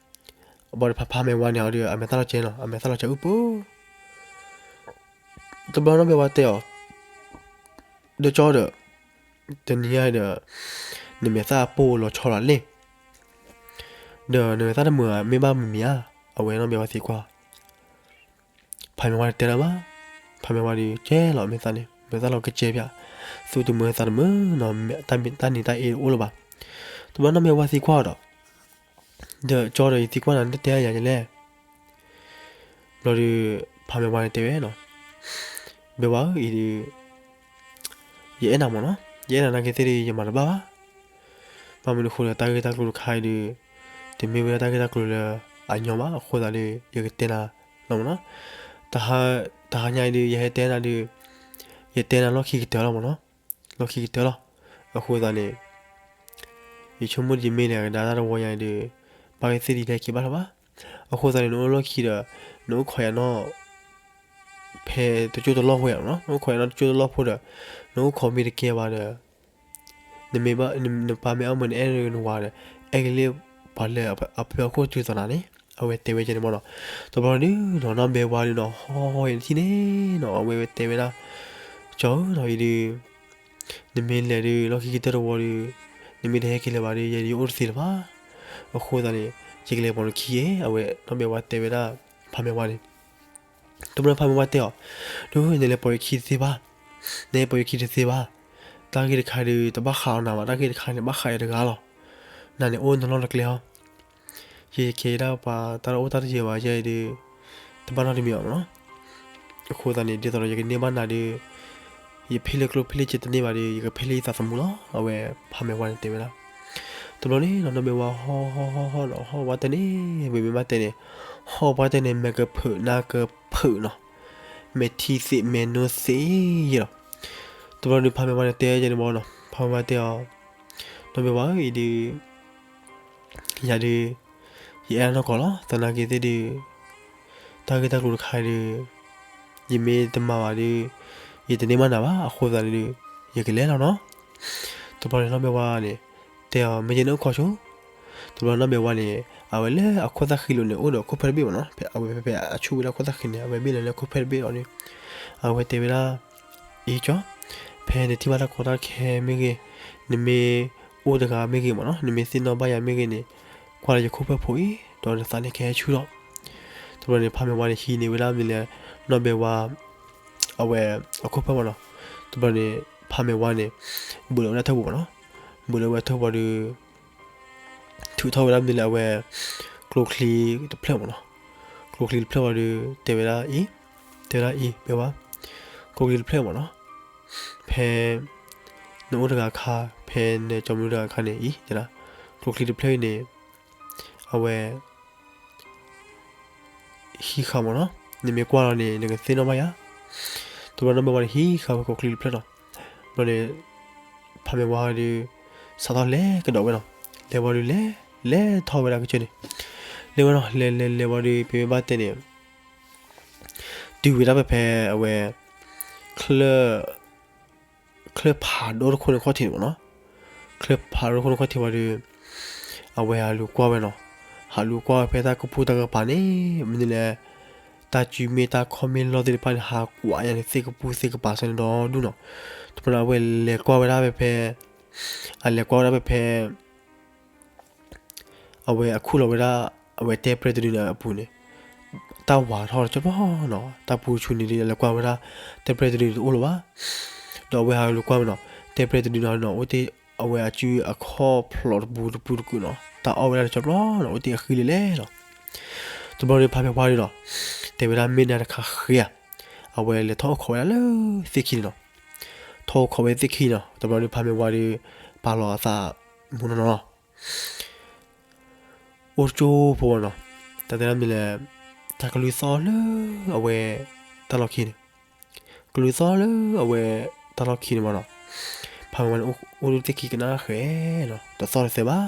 ဘၣ်ဒီးဖး ဖးမဲာ်ဝါန့ၣ်အီၤဒီး အမဲာ်သၣ်လီၤကဲနီၤ, အမဲာ်သၣ်လီၤကဲအုၣ်ပူၤ, တဘျီနီၢ်ဘဲဝါတဲအီၤ, ဒီးကၠီဒီး တနံၤညါဒီး နမဲာ်သၣ်ပိၢ်လီၤဆီလီၤလံ, ဒီးနမဲာ်သၣ်တမုာ်ဧါ, မ့ၢ်ဘၣ်မနုၤမံၤဧါ, အဝဲနီၢ်ဘဲဝါသံကွၢ် ဖးမဲာ်ဝါန့ၣ်တဲလၢၤဘၣ်, ဖးမဲာ်ဝါဒီးကဲလီၤမဲာ်သၣ်န့ၣ်, မဲာ်သၣ်လီၤကဲကဲပၠး, သူၣ်တမုာ်သးတမုာ်နီၤ, တၢ်နံၤတၢ်အ့တအိၣ်လၢၤဘၣ်, တဘျီနီၢ်ဘဲဝါသံကွၢ်ဒီး ဒီးကၠီဒီးယသံကွၢ်နၤ နတဲယၤယလဲၣ်, ဘျီဒီး ဖးမဲာ်ဝါန့ၣ်တဲဝဲနီၤ, ဘဲဝါဧၢ အံၤဒီး ယအဲၣ်နၤမ့ၢ်နီၤ, ယအဲၣ်နၤနာ်က့သ့ၣ်ဒီး ယမၤတဘၣ်ဘၣ်, ဘၣ်မနုၤအဃိဒီး တၢ်ဂ့ၢ်တၢ်ကျိၤတခါအံၤဒီး တမ့ၢ်ဝဲဒၣ်တၢ်ဂ့ၢ်တၢ်ကျိၤလၢအညီဘၣ်, အဃိသတးဒီး ယကတဲနၤလီၤမ့ၢ်နီၤ, တဟါညါအံၤဒီး ယဟဲတဲနၤဒီး ယတဲနၤလီၢ်ခံကတၢၢ်လီၤမ့ၢ်နီၤ, လီၢ်ခံကတၢၢ်လီၤ, အဃိသတးန့ၣ် ယဆိကမိၣ်ယမ့ၢ်လဲၤကဒါတၢ်တဝီညါအံၤဒီး ဘၣ်သ့ၣ်သ့ၣ်ဒီး ဟဲက့ၤဘၣ်လၢၤဘၣ်, အဃိသတးန့ၣ် နအိၣ်လီၢ်ခံဒီး နအိၣ်ခိးယၤနီၢ် ဖဲတကၠိၢ်တလီၢ်ဖိယၤနီၤ, နအိၣ်ခိးယၤနီၢ်တကၠိၢ်တလီၢ်ဖိဒီး နအိၣ်ခိးမ့ၢ်တကဲဘၣ်ဒီး နမ့ၢ်ဘၣ် နပၢ်မ့ၢ်အီၣ်မၢနအဲၣ်နဝၤဒီး အဲၣ်ကလံၣ်ပှၤလၢအဖၢအခိၣ်တုၤသိးနၤန့ၣ်, အဝဲတဲဝဲကဲန့ၣ်မ့ၢ်နီၤ, တဘျီဒုးနီၤ နီၢ်ဘဲဝါဒုးနီၤ ဟီၣ်ဟီၣ်အံၤနထံၣ်န့ၣ်နီၤ အဝဲတဲဝဲဒၣ် ကၠီဧၢနီၤ အံၤဒုး နမ့ၢ်လဲၤဒုး လီၢ်ခံကတၢၢ်တဝီဒုး နမ့ၢ်တဟဲက့ၤလၢၤဘၣ်ဒီး ယဲဒုးယအိၣ်တသ့လၢၤဘၣ်, အဃိသတးန့ၣ် ယကလဲၤပိာ်နခံဧါ, အဝဲနီၢ်ဘဲဝါတဲဝဲဒၣ် ဖးမဲာ်ဝါန့ၣ် တဘျီဖးမ့ၢ်ဝါတဲအီၤ, ဒုး နလဲၤပိာ်ယခံတသ့ဘၣ်, နလဲၤပိာ်ယခံတသ့ဘၣ်, တၢ်ဂ့ၢ်တခါဒုး တဘၣ်ဃးအီၤနၤဘၣ်, တၢ်ဂ့ၢ်တခါန့ၣ် ဘၣ်ဃးယၤတဂၤလီၤ. နၤန့ၣ်အိၣ်နီတကျဲဟီ, ယကဲဒၣ်ပှၤတၢ်အိၣ်တၢ်တယၢၤဘၣ်ယဲအံၤဒုး, တဘၣ်နီတမံၤအီၤမနီၤ. အဃိသတးန့ၣ် ဒ်သိးဒီးယကန့ၢ်ဘၣ်နၤဒုး, ယဖ့လၢကျိဖ့လၢစ့တန့ၢ်ဘၣ်ဒီး ယကဖ့လၢယသးသမူလီၤ, အဝဲဖးမ့ၢ်ဝါန့ၣ်တဲဝဲဒၣ်. တဘျီန့ၣ်နီၤ နီၢ်ဘဲဝါဟီၣ်ဟီၣ်ဟီၣ်ဟီၣ်ဒီး ဟီၣ်ဝါတဲန့ၣ်, မ့မ့ၢ်ဘၣ်တဲန့ၣ်, ဟီၣ်ဝါတဲန့ၣ် မဲာ်ကဖုးနါကဖုးနီၤ, မဲာ်ထံသ့ၣ်မဲာ်နိသ့ၣ်ယဲလီၤ. တဘျီဒုး ဖးမ့ၢ်ဝါန့ၣ်တဲယဲန့ၣ်ဘၣ်နီၤ, ဖးမ့ၢ်ဝါတဲအီၤ, နီၢ်ဘဲဝါဧၢ အံၤဒုး ယၤဒုး ယအဲၣ်နီၢ်ကီၢ်လီၤ, သနာ်က့သ့ၣ်ဒုး တၢ်ဂ့ၢ်တၢ်ကျိၤတခါဒုး ယမ့ၢ်တမၤဘၣ်ဒုး ယတန့ၢ်ဘၣ်နၤဘၣ်, အဃိသတးန့ၣ်ဒုး ယကလဲၤလီၤနီၤ. တဘျီန့ၣ် နီၢ်ဘဲဝါန့ၣ် တဲအီၤ မ့ၢ်ယဲန့ၣ်အိၣ်ခိးဆိ, တဘျီနီၢ်ဘဲဝါန့ၣ် အဝဲလၢအခိၣ်သၣ်ဃံလိၤန့ၣ် အိၣ်ဒီးအခိၣ်ဖဲတဘ့ၣ်မနီၤ, အဝဲဖဲဖဲအဆူၣ်ဝဲဒၣ်ခိၣ်သၣ်ဃံန့ၣ် အဝဲဘ့ၣ်လီၤလၢအခိၣ်ဖဲတဘ့ၣ်လီၤန့ၣ်, အဝဲတဲဝဲဒၣ် အံၤကၠီ, ဖဲနထံၣ်ဘၣ်တၢ်ကီတၢ်ခဲမ့ၢ်ဂ့ၤ, နမ့ၢ်အိၣ်တဂၤမ့ၢ်ဂ့ၤမနီၤ, နမ့ၢ်သ့ၣ်နီၣ်ဘၣ်ယၤမ့ၢ်ဂ့ၤန့ၣ်, ကွၢ်လၢယခိၣ်ဖၢၣ်ဖိအံၤ ဒီးနသးန့ၣ်ကဟဲဆူၣ်ထီၣ်. တဘျီန့ၣ် ဖးမ့ၢ်ဝါန့ၣ် ဟံးန့ၢ်ဝဲဒၣ်မနုၤလဲၣ် နီၢ်ဘဲဝါ အဝဲအခိၣ်ဖၢၣ်မနီၤ. တဘျီန့ၣ် ဖးမ့ၢ်ဝါန့ၣ် ဘုးလီၤဝဲဒၣ်ထၢၣ်ပူၤမနီၤ. ဘုးလီၤဝဲထၢၣ်ပူၤဒီး ထုးထီၣ်ဝဲဒၣ်မနုၤလဲၣ် အဝဲ ကျိချံတဖျၢၣ်မနီၤ. ကျိချံတဖျၢၣ်ဝံၤဒီး တဲဝဲဒၣ်အံၤ, တဲဝဲဒၣ်အံၤ ဘဲဝါ, ကျိချံတဖျၢၣ်မနီၤ, ဖဲ နအိၣ်တဂၤအခါ, ဖဲနကၠီမနုၤတဂၤအခါန့ၣ်အံၤ, တဲဒၣ် ကျိချံတဖျၢၣ်အံၤန့ၣ် အဝဲ ဟံးဃာ်မနီၤ, နမ့ၢ်ကွၢ်လီၤန့ၣ် နကသ့ၣ်နီၣ်ဘၣ်ယၤ. တဘျီနီၢ်ဘဲဝါန့ၣ် ဟံးဃာ်ဝဲကျိချံတဖျၢၣ်နီၤ. ဘျီန့ၣ် ဖးမ့ၢ်ဝါဒီး စးထီၣ်လဲၤကဒီးဝဲနီၤ. လဲၤဝံၤဒီးလဲၤ, လဲၤထီၣ်ဝဲဒၣ်ကစၢၢ်န့ၣ်, လဲၤဝဲနီၤ, လဲၤလဲၤလဲၤဝံၤဒီး ပမ့ၢ်ဘၣ်တဲန့ၣ် တုၤဝဲဒၣ်ဖဲဖဲအဝဲ ချၢၣ် ချၢၣ်ဖးဒိၣ်တခိၣ်န့ၣ်ခီၣ်ထံးန့ၣ်မနီၤ. ချၢၣ်ဖးဒိၣ်တခိၣ်န့ၣ်ခီၣ်ထံးဝံၤဒီး အဝဲဟးလူၤကွၢ်ဝဲနီၤ. ဟးလူၤကွၢ်ဝဲဖဲတၢ်ကပူၤတၢ်ကပၤန့ၣ် မနုၤလဲၣ်, တၢ်စုမ့ၣ်တၢ်ခီၣ်မ့ၣ်လီၢ်သ့ၣ်တဖၣ်န့ၣ် ဟးကွၢ်ညါန့ၣ် သ့ၣ်ကပူၤသ့ၣ်ကပၤစ့ၢ်န့ၣ်ဒီဒူၣ်နီၤ. တဘျီန့ၣ်အဝဲလဲၤကွၢ်ဝဲဒၣ်ဖဲဖဲ, အလဲၤကွၢ်ဝဲဒၣ်ဖဲဖဲ အဝဲအခူၣ်လီၤဝဲဒၣ် အဝဲတဲပရဲတဒုန့ၣ်အပူၤန့ၣ် တၢ်ဝးထီၣ်တကၠီပျီနီၤ. တၢ်ပူၤဆူၣ်န့ၣ်ဒီး လဲၤကွၢ်ဝဲဒၣ် တဲပရဲတဒုန့ၣ်တအိၣ်လၢၤဘၣ်. ဒီးအဝဲဟးလူၤကွၢ်ဝဲနီၤ, တဲပရဲတဒုန့ၣ်နီၤ အိၣ်တ့ၢ်အဝဲအစုအခီၣ်ဖျိးတပူၤတပူၤတကုာ်နီၤ, တၢ်အီၣ်ဝဲဒၣ်တကၠီပျီနီၤ, အိၣ်တ့ၢ်အဃံလ့ၤလဲၣ်နီၤ. တဘျီန့ၣ်ဖးမ့ၢ်ဝါဒီးနီၤ, တဲဝဲဒၣ်မ့ၢ်နၤတခါဃ့ဧါ, အဝဲလဲၤထီၣ်အိၣ်ခိးဝဲဒၣ်လၢသ့ၣ်ခံန့ၣ်နီၤ. ထီၣ်အိၣ်ခိးဝဲသ့ၣ်ခံနီၤ, တဘျီန့ၣ်ဖးမ့ၢ်ဝါဒီး ပာ်လီၤအသးမူနီၢ်နီၢ်လီၤ. အိၣ်တကၠိဖိဝဲနီၤ, တၢ်တဲဒၣ်မနုၤလဲၣ်, တၢ်ကလုၢ်သီၣ်လၢအဝဲတၢ်လီၢ်ခံန့ၣ်, ကလုၢ်သီၣ်လၢအဝဲတၢ်လီၢ်ခံန့ၣ်မနီၤ, ဖးမ့ၢ်ဝါန့ၣ် အိၣ်လၢသ့ၣ်ခံကနၣ်ဃဲနီၤ, တသီၣ်တသဲဘၣ်.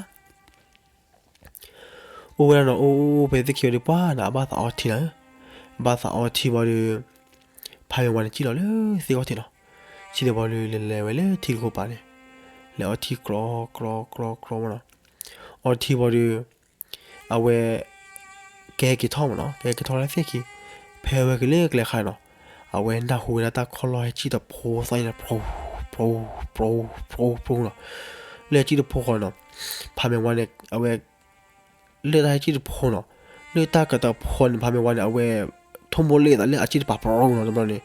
အိၣ်ဝဲဒၣ်နီၤ, အိၣ်အိၣ်ဖဲသ့ၣ်ခံဝံၤဒီး ပှၤနီၤ အဘၣ်သးအီထံလီၤ. အဘၣ်သးအီထံဝံၤဒီး ဖးမ့ၢ်ဝါန့ၣ် စံၣ်လီၤလၢသ့ၣ်ခီၣ်ထံးနီၤ. စံၣ်လီၤဝံၤဒီး လဲၤလဲၤဝဲလၢထံတခိၣ်ပၤန့ၣ်, လဲၤအီထံကြီကြီကြီကြီမနီၤ. အီထံဝံၤဒီး အဝဲ ကဟဲက့ၤထီၣ်မနီၤ, ကဟဲက့ၤထီၣ်လၢသ့ၣ်ခံ, ဖဲအဝဲက့ၤလၢကျဲခါန့ၣ်နီၤ, အဝဲနၢ်ဟူဝဲဒၣ်တၢ်ခီၣ်လီၢ်ဟဲစံၣ်တဖိသီၣ်န့ၣ် ဖြူဖြူဖြူဖြူနီၤ. လၢဟဲစံၣ်တဖိဃီန့ၣ်နီၤ, ဖးမ့ၢ်ဝါန့ၣ် အဝဲ လၢတၢ်ဟဲစံၣ်တဖိနီၤ, လၢတၢ်ကတဖိန့ၣ် ဖးမ့ၢ်ဝါန့ၣ် အဝဲ ထိၣ်မိၣ်လ့ၣ်အသးလၢအစံၣ်တပၤပရီနီၤ. တဘျီန့ၣ်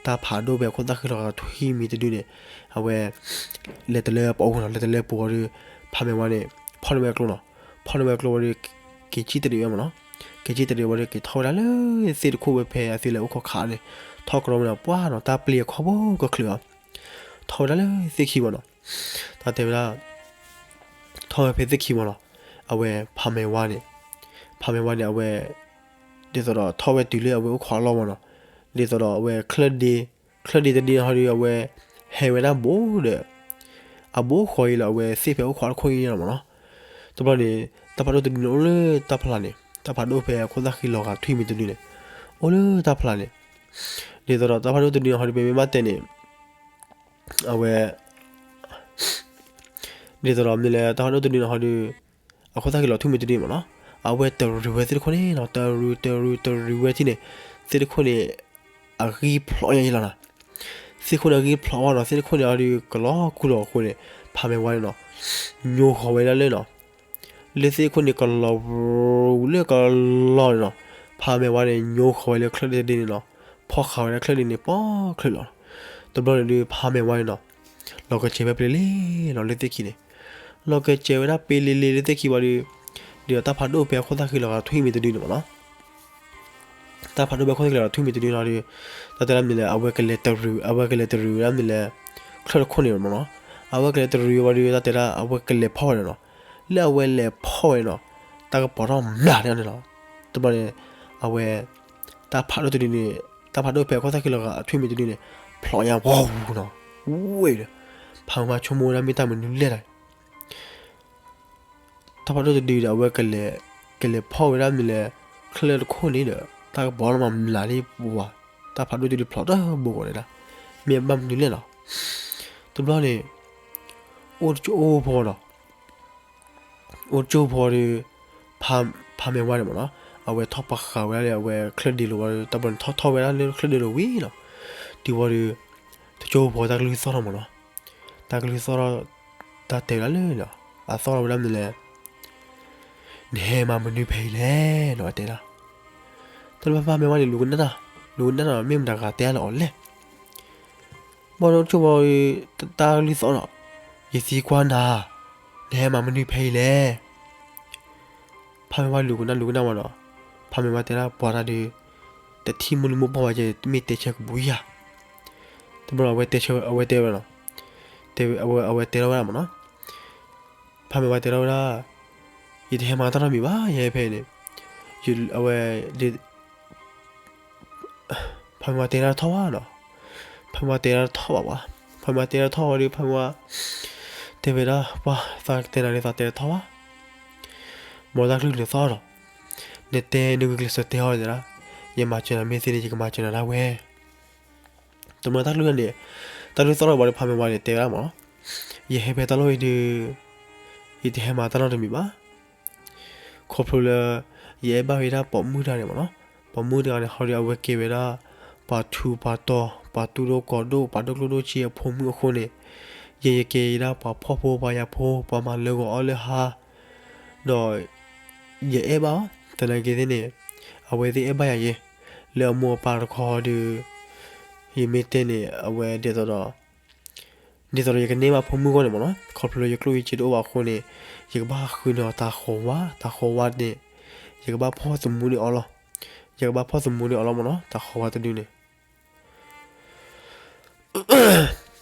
တၢ်ဖးဒိၣ်ဖဲအခိၣ်သၣ်ဃံလီၤဂာ်ထွံၣ်မံၤတဒုန့ၣ် အဝဲ လဲၤတလၢပအိၣ်နီၤ, လဲၤတလၢပအိၣ်ဒီး ဖးမ့ၢ်ဝါန့ၣ် ဖီၣ်န့ၢ်ဝဲကျိနီၤ. ဖီၣ်န့ၢ်ဝဲကျိဝံၤဒီး က့ၤစံၣ်တရံးဝဲမနီၤ. က့ၤစံၣ်တရံးဝံၤဒီး က့ၤထီၣ်ဝဲဒၣ်လၢသ့ၣ်တခိၣ်ဝဲဖဲအသ့လၢအိၣ်ခိးခးန့ၣ်, ထီၣ်ကြီမနီၤ ပှၤနီၤ တၢ်ပျံၤအခီဘိကချုးအီၤ, ထီၣ်ဝဲဒၣ်လၢသ့ၣ်ခံမနီၤ. တၢ်တဲဝဲဒၣ် ထီၣ်ဝဲဖဲသ့ၣ်ခံမနီၤ, အဝဲဖးမ့ၢ်ဝါန့ၣ်, ဖးမ့ၢ်ဝါန့ၣ် အဝဲ ဒ်သိးဒီးထီၣ်ဝဲတုၤလၢအဝဲအိၣ်ခိးအလီၢ်မနီၤ, ဒ်သိးဒီးအဝဲချၢၣ်ဒ့, ချၢၣ်ဒ့တဒ့ဟီဒီး အဝဲဟဲဝဲဒၣ်ဘူးဒီး အဘူးဃီအံၤလၢအဝဲသ့ၣ်ဖဲအိၣ်ခိးတခိၣ်အံၤန့ၣ်လီၤမနီၤ. တဘျီန့ၣ် တၢ်ဖးဒိၣ်တဒုန့ၣ် အိၣ်လၢတၢ်ဖျါန့ၣ်, တၢ်ဖးဒိၣ်ဖဲအခိၣ်သၣ်ဃံလီၤဂာ်ထွံၣ်မံၤတဒုန့ၣ် အိၣ်လၢတၢ်ဖျါန့ၣ်, ဒ်သိးဒီးတၢ်ဖးဒိၣ်တဒုန့ၣ်ဟီဒီး ပမ့ၢ်ဘၣ်တဲန့ၣ် အဝဲ ဒ်သိးဒီးမ့ၢ်လၢတၢ်ဖးဒိၣ်တဒုန့ၣ်ဟီဒီး အခိၣ်သၣ်ဃံလီၤထွံၣ်မံၤတဒုန့ၣ်မ့ၢ်နီၤ, အဝဲတရံးဝဲသ့ၣ်တခိၣ်န့ၣ်နီၤ, တရံး တရံး တရံးဝဲထံၣ်န့ၣ် သ့ၣ်တခိၣ်န့ၣ် အဂံၢ်ဖျိးညါယလီၤနီၤ. သ့ၣ်တခိၣ်န့ၣ် အဂံၢ်ဖျိးဝဲနီၤ, သ့ၣ်တခိၣ်န့ၣ် အီၤဒီး ကလီၤခူၣ်လီၤအဃိန့ၣ် ဖးမဲာ်ဝါန့ၣ်နီၤ, ညိဃီၤဝဲဒၣ်လၢနီၤ, လၢသ့ၣ်တခိၣ်န့ၣ် ကလီၤ လၢကလီၤန့ၣ်နီၤ, ဖးမဲာ်ဝါန့ၣ် ညိဃီၤဝဲလၢချၢၣ်ဒ့တဒ့န့ၣ်နီၤ. ဖီၣ်ဃာ်ဝဲဒၣ်ချၢၣ်ဒ့န့ၣ် ပိာ်ချၢၣ်လီၤ. တဘျီန့ၣ်ဒုး ဖးမဲာ်ဝါန့ၣ်နီၤ လီၤကစဲးဝဲပလ့ၤလ့ၤလီၤလၢသ့ၣ်ခံန့ၣ်, လီၤကစဲးဝဲဒၣ်ပလ့ၤလ့ၤလၢသ့ၣ်ခံဝံၤဒီး ဒီးတၢ်ဖးဒိၣ်ဖဲအခိၣ်သၣ်ဃံလီၤဂာ်ထွံၣ်မံၤတဒုန့ၣ်မ့ၢ်နီၤ တၢ်ဖးဒိၣ်ဖဲအခိၣ်သၣ်ဃံလီၤဂာ်ထွံၣ်မံၤတဒုနီၤဒီး တၢ်တဲဒၣ်မနုၤလဲၣ် အဝဲကလဲၤတရံး အဝဲကလဲၤတရံးဝဲဒၣ်မနုၤလဲၣ် ချၢၣ်တခိၣ်န့ၣ်မ့ၢ်နီၤ, အဝဲကလဲၤတရံးဝံၤဒီး တၢ်တဲဒၣ် အဝဲကလဲၤဖီၣ်ဝဲန့ၣ်နီၤ, လၢအဝဲလဲၤဖီၣ်ဝဲန့ၣ်နီၤ တၢ်ကပီၤထီၣ်မျးန့ၣ်န့ၣ်လီၤ. တဘျီန့ၣ် အဝဲ တၢ်ဖးဒိၣ်တဒုန့ၣ် တၢ်ဖးဒိၣ်ဖဲအခိၣ်သၣ်ဃံလီၤဂာ်ထွံၣ်မံၤတဒုန့ၣ် ဖျိးညါဝီၤဝူၤနီၤ, ဝ့ၢ်ဒီး ဖးမဲာ်ဝါဆိကမိၣ်ဝဲဒၣ်မ့ၢ်တၢ်မနုၤလဲၣ်ဒီး တၢ်ဖးဒိၣ်တဒုဒီး အဝဲကလဲၤ ကလဲၤဖီၣ်ဝဲဒၣ်မနုၤလဲၣ် ချၢၣ်တခိၣ်န့ၣ်ဒီး တၢ်ကပီၤလီၤမးမျးလံဝါ, တၢ်ဖးဒိၣ်တဒုဖျိးတဘိကီးဒဲဒၣ်, မ့ၢ်ဘၣ်မနုၤလဲၣ်နီၤ. တဘျီန့ၣ် အိၣ်တကၠိၢ်ဖိနီၤ, အိၣ်တကၠိၢ်ဖိဒီး ဖး ဖးမဲာ်ဝါန့ၣ်မ့ၢ်နီၤ, အဝဲထီၣ်ပာ်ဃာ်ဝဲဒၣ်လၢအဝဲချၢၣ်ဒ့လိာ်ဝံၤဒီး တၢ်ဘျီန့ၣ်ထီၣ်ထီၣ်ဝဲဒၣ်လၢချၢၣ်ဒ့လိာ်ဝံၤနီၤ, တုၤဝံၤဒီး တကၠိၢ်ဖိတၢ်ကလုၢ်သီၣ်ထီၣ်မ့ၢ်နီၤ, တၢ်ကလုၢ်သီၣ်ထီၣ် တၢ်တဲဝဲဒၣ်လၢ အသီၣ်ထီၣ်ဝဲဒၣ်မနုၤလဲၣ် နဟဲမၤမနုၤဖဲအံၤလဲၣ်နီၤ အတဲဒၣ်. တၢ်ဖးမဲာ်ဝါန့ၣ် လူၤကနၣ်တၢ် လူၤကနၣ်တၢ် မ့ၢ်မတၤဂၤတဲအါလီၤအီၤလဲၣ်. ဘၣ်ဒီးတကၠိၢ်ဖိ တၢ်ကလုၢ်သီၣ်နီၤ, ယသံကွၢ်နၤ, နဟဲမၤမနုၤဖဲအံၤလဲၣ်. ဖးမဲာ်ဝါလူၤကနၣ်လူၤကနၣ်ဝံၤဒီး ဖးမဲာ်ဝါတဲဒၣ်ပှၤတၢ်ဒီး တထံၣ်မိၢ်လုၢ်မိၢ်ပှၢ်ဝဲကဲ မ့ၢ်တဲဆၢကဘူယၤ, တဘျီအဝဲတဲဆၢ အဝဲတဲဝဲနီၤ, အဝဲတဲထီၣ်ဝဲဒၣ်မ့ၢ်နီၤ, ဖးမဲာ်ဝါတဲထီၣ်ဝဲဒၣ် ယတဟဲမၤတၢ်နီတမံၤဘၣ် ယဟဲဖဲန့ၣ်, အဝဲ ဖးမဲာ်ဝါတဲဒၣ်ထီၣ်ဘၣ်နီၤ, ဖးမဲာ်ဝါတဲဒၣ်ထီၣ်ဘၣ်ဝဲ, ဖးမဲာ်ဝါတဲဒၣ်ထီၣ်ဝံၤဒီး ဖးမဲာ်ဝါ တဲဝဲဒၣ် ပှၤသးတဲနၤဒီးသးတဲထီၣ်ဘၣ်, မ်တၢ်ကလုၢ်နသီၣ်နီၤ, နတဲနဂုာ်ကျဲးစၢးတဲအီၤတဲဒၣ်, ယမၤစၢၤနၤမ့ၢ်သ့န့ၣ် ယကမၤစၢၤနၤဒၣ်ဝဲ တဘျီတၢ်ကလုၢ်န့ၣ် တၢ်ကလုၢ်သီၣ်ထီၣ်ဝံၤဒီး ဖးမဲာ်ဝါန့ၣ် တဲဝဲဒၣ်မ့ၢ်နီၤ, ယဟဲဖဲတၢ်လီၢ်အံၤဒီး ယတဟဲမၤတၢ်နီတမံၤဘၣ်, ခီဖျိလၢ ယအဲၣ်ဘၣ်ဝဲဒၣ်ပိာ်မုၣ်တဂၤန့ၣ်မ့ၢ်နီၤ, ပိာ်မုၣ်တဂၤန့ၣ် ဟီဒီးအဝဲကဲဝဲဒၣ် ပှၤထူးပှၤတီၤ ပှၤတူၢ်ဒိၣ်ကီၤဒိၣ် ပှၤဒိၣ်ကျိၣ်ဒိၣ်စ့အဖိမုၣ်အဃိန့ၣ်, ယဲယကဲယဲဒၣ်ပှၤဖှီၣ်ဖိပှၤယာ်ဖိ ပှၤမၤလၢဂီၤအီၣ်လၢဟါ, ဒီး ယအဲၣ်ဘၣ်အီၤ သနာ်က့သ့ၣ်န့ၣ် အဝဲသ့ၣ်အဲၣ်ဘၣ်ယၤယဲ, လၢအမိၢ်အပၢ်တခီဒီး ယမ့ၢ်တဲန့ၣ် အဝဲဒ်သိးဒီး ဒ်သိးဒီးယကန့ၢ်ဘၣ်ဖိမုၣ်အဂီၢ်န့ၣ်မ့ၢ်နီၤ, ခီဖျိလၢယကျိၣ်ယစ့တအိၣ်ဘၣ်အဃိန့ၣ် ယကဘၣ်ဃုန့ၢ်အီၤတၤဃီၤဝါ, တၤဃီၤဝါန့ၣ် ယကဘၣ်ဖီၣ်သမူန့ၢ်အီၤလီၤ, ယကဘၣ်ဖီၣ်သမူန့ၢ်အီၤလီၤမ့ၢ်နီၤ, တၤဃီၤဝါတဒုန့ၣ်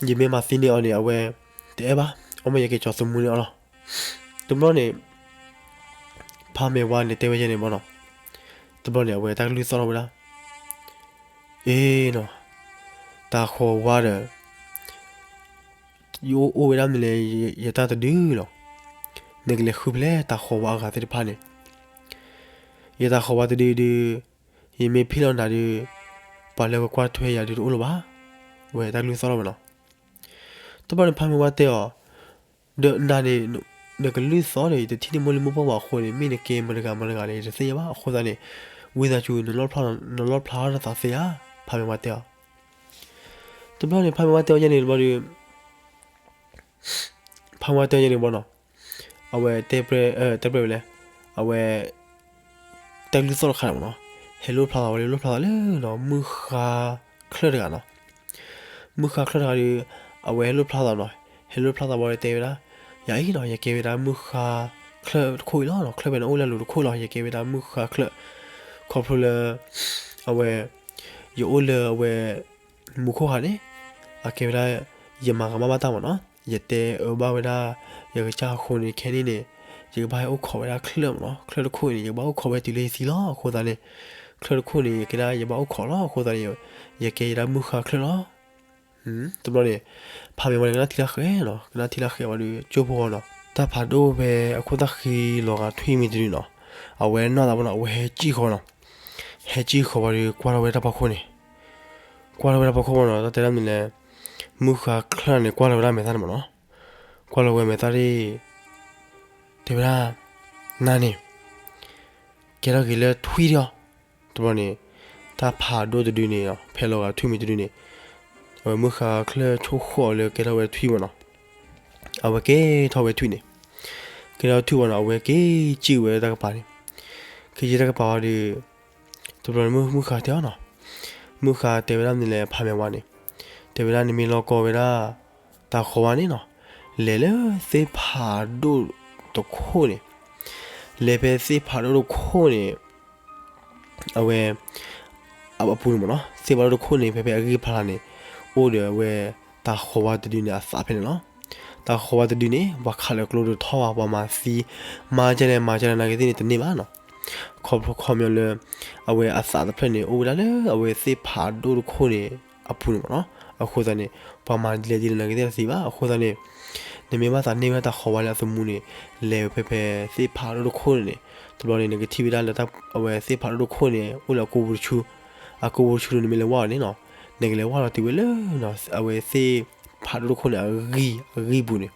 ယမ့ၢ်မၤသံန့ၢ်အီၤန့ၣ် အဝဲတအဲၣ်ဘၣ်, အီၣ်မ့ၢ်ယက့ၤကၠီၤသမူန့ၢ်အီၤလီၤ. တဘျီန့ၣ် ဖးမဲာ်ဝါန့ၣ်တဲဝဲယဲန့ၣ်မ့ၢ်နီၤ, တဘျီန့ၣ် အဝဲတၢ်ကလုၢ်သီၣ်ထီၣ်ဝဲဒၣ်, အ့နီၤ, တၤဃီၤဝါဒီး ယအိၣ်အိၣ်ဝဲဒၣ်မနုၤလဲၣ် ယတၢ်တဒုလီၤ. နကလဲၤဃုဖျဲးတၤဃီၤဝါအဂၤသ့ၣ်တဖၣ်န့ၣ်, ယတၤဃီၤဝါတဒုဒု, ယမ့ၢ်ဖံးလီၤနၤဒု, ပှၤလၢကကွၢ်ထွဲယၤဒုတအိၣ်လၢၤဘၣ်. ဝဲတၢ်ကလုၢ်သီၣ်ထီၣ်ဝဲနီၤ. တဘျီန့ၣ်ဖးမဲာ်ဝါတဲအီၤ, ဒီးနၤန့ၣ် နကလုၢ်သီၣ်ဒီး ယတထံၣ်န့ၢ်မိၢ်လုၢ်မိၢ်ပှၢ်ဘၣ်အဃိန့ၣ် မ့ၢ်နကဲမတၤတဂၤမတၤတဂၤန့ၣ် ယတသ့ၣ်ညါဘၣ်. အဃိသတးန့ၣ် ဝံသးစူၤ နလီၣ်ဖျါထီၣ်နသးသ့ဧါ. ဖးမဲာ်ဝါတဲအီၤ. တဘျီန့ၣ် ဖးမဲာ်ဝါတဲအီၤယဲန့ၣ်တဘျီဒီး ဖးမဲာ်ဝါတဲအီၤယဲန့ၣ်တဘျီနီၤ, အဝဲတဲပြဲၢ်, တဲပြဲၢ်ဝဲလဲၣ်, အဝဲ တၢ်ကလုၢ်သီၣ်တခါန့ၣ်မ့ၢ်နီၤ, ဟဲလိၣ်ဖျါသးဝဲလၢ လိၣ်ဖျါသးလၢနီၤ မုၢ်ဃါချၢၣ်တဂၤနီၤ. မုၢ်ဃါချၢၣ်တဂၤဒီး အဝဲဟဲလိၣ်ဖျါသးနီၤ, ဟဲလိၣ်ဖျါသးဝံၤဒီးတဲဝဲဒၣ်, ယၤအံၤနီၤ ယကဲဝဲဒၣ်မုၢ်ဃါချၢၣ်တခိၣ်အံၤလီၤ. ချၢၣ်ဖဲန့ၣ်အိၣ်လၢအလိၤတခိၣ်လီၤ. ယကဲဝဲဒၣ်မုၢ်ဃါချၢၣ်, ခီဖျိလၢ အဝဲ ယအိၣ်လၢအဝဲ မူခိၣ်ဟါန့ၣ် အကဲဝဲဒၣ် ယမၤကမၣ်ဘၣ်တၢ်မ့ၢ်နီၤ, ယတဲအၢဘၣ်ဝဲဒၣ် ယကစၢ်အဃိန့ၣ် ခဲန့ၣ်န့ၣ် ယကဘၣ်ဟဲအိၣ်ခိးဝဲဒၣ်ချၢၣ်မ့ၢ်နီၤ, ချၢၣ်တခိၣ်အံၤန့ၣ် ယကဘၣ်အိၣ်ခိးဝဲတုၤလၢယသံလီၤ. အဃိသတးန့ၣ် ချၢၣ်တခိၣ်န့ၣ် ယကဲဒၣ်ယဘၣ်အိၣ်ခိးလီၤ. အဃိသတးန့ၣ် ယကဲယဒၣ်မုၢ်ဃါချၢၣ်လီၤ. တဘျီန့ၣ် ဖးမဲာ်ဝါန့ၣ်ကနၣ်ထံလၢဃဲးနီၤ, ကနၣ်ထံလၢဃဲးဝံၤဒီး ကၠိဖိဃီနီၤ, တၢ်ဖးဒိၣ်ဖဲအခိၣ်သၣ်ဃံလီၤဂာ်ထွံၣ်မံၤတဒုနီၤ, အဝဲနီၢ်သးဘၣ်နီၤ, အဝဲဟဲစံၣ်ဃီနီၤ, ဟဲစံၣ်ဃီဝံၤဒီး ကွၢ်ထီၣ်ဝဲတၢ်ဖီခိၣ်န့ၣ်, ကွၢ်ထီၣ်ဝဲတၢ်ဖီခိၣ်မ့ၢ်နီၤ, တၢ်တဲဒၣ်မနုၤလဲၣ်, မုၢ်ဃါချၢၣ်န့ၣ် ကွၢ်လီၤဝဲဒၣ်မဲာ်သၣ်န့ၣ်မ့ၢ်နီၤ, ကွၢ်လီၤဝဲမဲာ်သၣ်ဒီး တဲဝဲဒၣ်, နၤန့ၣ် ကဲထီၣ်က့ၤလၢထွံၣ်ဒီး, တဘျီန့ၣ် တၢ်ဖးဒိၣ်တဒုန့ၣ် ဖဲလီၤဂာ်ထွံၣ်မံၤတဒုန့ၣ် အဝဲမုၢ်ဃါချၢၣ်ဆိၣ်ဃီၣ်အီၤလၢကဲထီၣ်ဝဲထွံၣ်မ့ၢ်နီၤ, အဝဲကဲထီၣ်ဝဲထွံၣ်န့ၣ်, ကဲထီၣ်ထွံၣ်ဝံၤနီၤ အဝဲက့ၤစံၣ်ဝဲတၢ်ကပၤန့ၣ်, က့ၤစံၣ်တၢ်ကပၤဝံၤဒီး တဘျီန့ၣ်မုၢ်ဃါတဲအီၤနီၤ, မုၢ်ဃါတဲဝဲဒၣ်မနုၤလဲၣ် ဖးမဲာ်ဝါန့ၣ်, တဲဝဲဒၣ်နမ့ၢ်လီၤကီဝဲဒၣ် တၢ်ဃီၤဝါန့ၣ်နီၤ, လဲၤလၢသ့ၣ်ဖးဒိၣ်တခိၣ်န့ၣ်, လဲၤဖဲသ့ၣ်ဖးဒိၣ်တခိၣ်န့ၣ် အဝဲ အပူၤန့ၣ်မ့ၢ်နီၤ, သ့ၣ်ဖးဒိၣ်တခိၣ်န့ၣ် ဖဲဖဲအဂံၢ်ဖးလၢ်န့ၣ် အိၣ်ဒီးအဝဲ တၢ်ဃီၤဝါတဒုန့ၣ် အသးဖဲန့ၣ်လီၤ. တၢ်ဃီၤဝါတဒုန့ၣ် ပှၤခးလၢကျိတထီၣ်ဘၣ်, ပှၤမၤသံ မၤကလဲၣ် မၤကလဲၣ် နာ်က့သ့ၣ်န့ၣ် တန့ၢ်ဘၣ်နီၤ. ခီဖျိခီပညီလၢ အဝဲအသးတဖျၢၣ်န့ၣ် အိၣ်ဝဲဒၣ်လၢအဝဲသ့ၣ်ဖးဒိၣ်တခိၣ်န့ၣ် အပူၤန့ၣ်မ့ၢ်နီၤ. အဃိသတးန့ၣ် ပှၤမၤဒ်လဲၣ်ဒ်လဲၣ် နာ်က့သ့ၣ်တသ့ဘၣ်. အဃိသတးန့ၣ် နမ့ၢ်ဘၣ်သးန့ၢ်ဝဲဒၣ်တၢ်ဃီၤဝါလၢအသမူန့ၣ် လဲၤဖဲဖဲသ့ၣ်ဖးဒိၣ်တခိၣ်န့ၣ်, တဘျီန့ၣ် နကထံၣ်ဝဲဒၣ်လၢ အဝဲသ့ၣ်ဖးဒိၣ်တခိၣ်န့ၣ် အိၣ်လၢအကိာ်ပူၤတဆူ, အကိာ်ပူၤတဆူန့ၣ် နမ့ၢ်လဲၤဝဲအီၤန့ၣ်နီၤ, နကလဲၤဝဲလီၤတုၤဝဲလၢ အဝဲသ့ၣ်ဖးဒိၣ်တခိၣ်န့ၣ် အဂံၢ် အဂံၢ်ပူၤန့ၣ်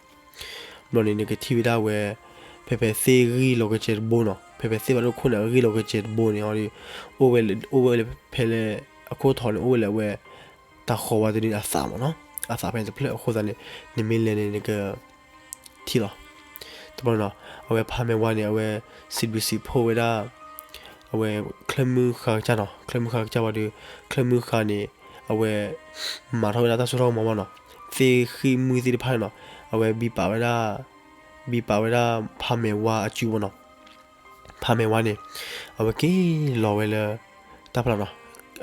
ဘျီန့ၣ် နကထံၣ်ဝဲဒၣ်ဝဲ ဖဲဖဲသ့ၣ်ဂံၢ်လီၤကစဲးတဘိနီၤ, ဖဲဖဲသ့ၣ်ဖးဒိၣ်တခိၣ်န့ၣ် အဂံၢ်လီၤကစဲးတဘိန့ၣ် အိၣ်ဝဲလၢဖဲလၢ အခိၣ်ထီန့ၣ် အိၣ်ဝဲလၢအဝဲ တၢ်ဃီၤဝါတဒုန့ၣ်အသးမ့ၢ်နီၤ, အသးဖဲန့ၣ်တဖျၢၣ်. အဃိသတးန့ၣ် နမ့ၢ်လဲၤန့ၣ် နက ထံၣ်လီၤ. တဘျီန့ၣ်နီၤ အဝဲဖးမဲာ်ဝါန့ၣ် အဝဲ စံးဘျုးစံးဖှိၣ်ဝဲဒၣ် အဝဲ ချၢၣ်မုၢ်ဃါကစၢ်နီၤ, ချၢၣ်မုၢ်ဃါကစၢ်ဝံၤဒီး ချၢၣ်မုၢ်ဃါန့ၣ် အဝဲ မၤထီၣ်ဝဲဒၣ်တၢ်စိတၢ်ကမီၤမ့ၢ်နီၤ, သ့ၣ်ဃံၣ်မုၢ်သ့ၣ်တဖၣ်န့ၣ်နီၤ, အဝဲဘံပာ်ဝဲဒၣ် ဘံပာ်ဝဲဒၣ်ဖးမဲာ်ဝါအစုပူၤနီၤ. ဖးမဲာ်ဝါန့ၣ် အဝဲက့ၤလီၤဝဲလၢ တၢ်ဖျါနီၤ,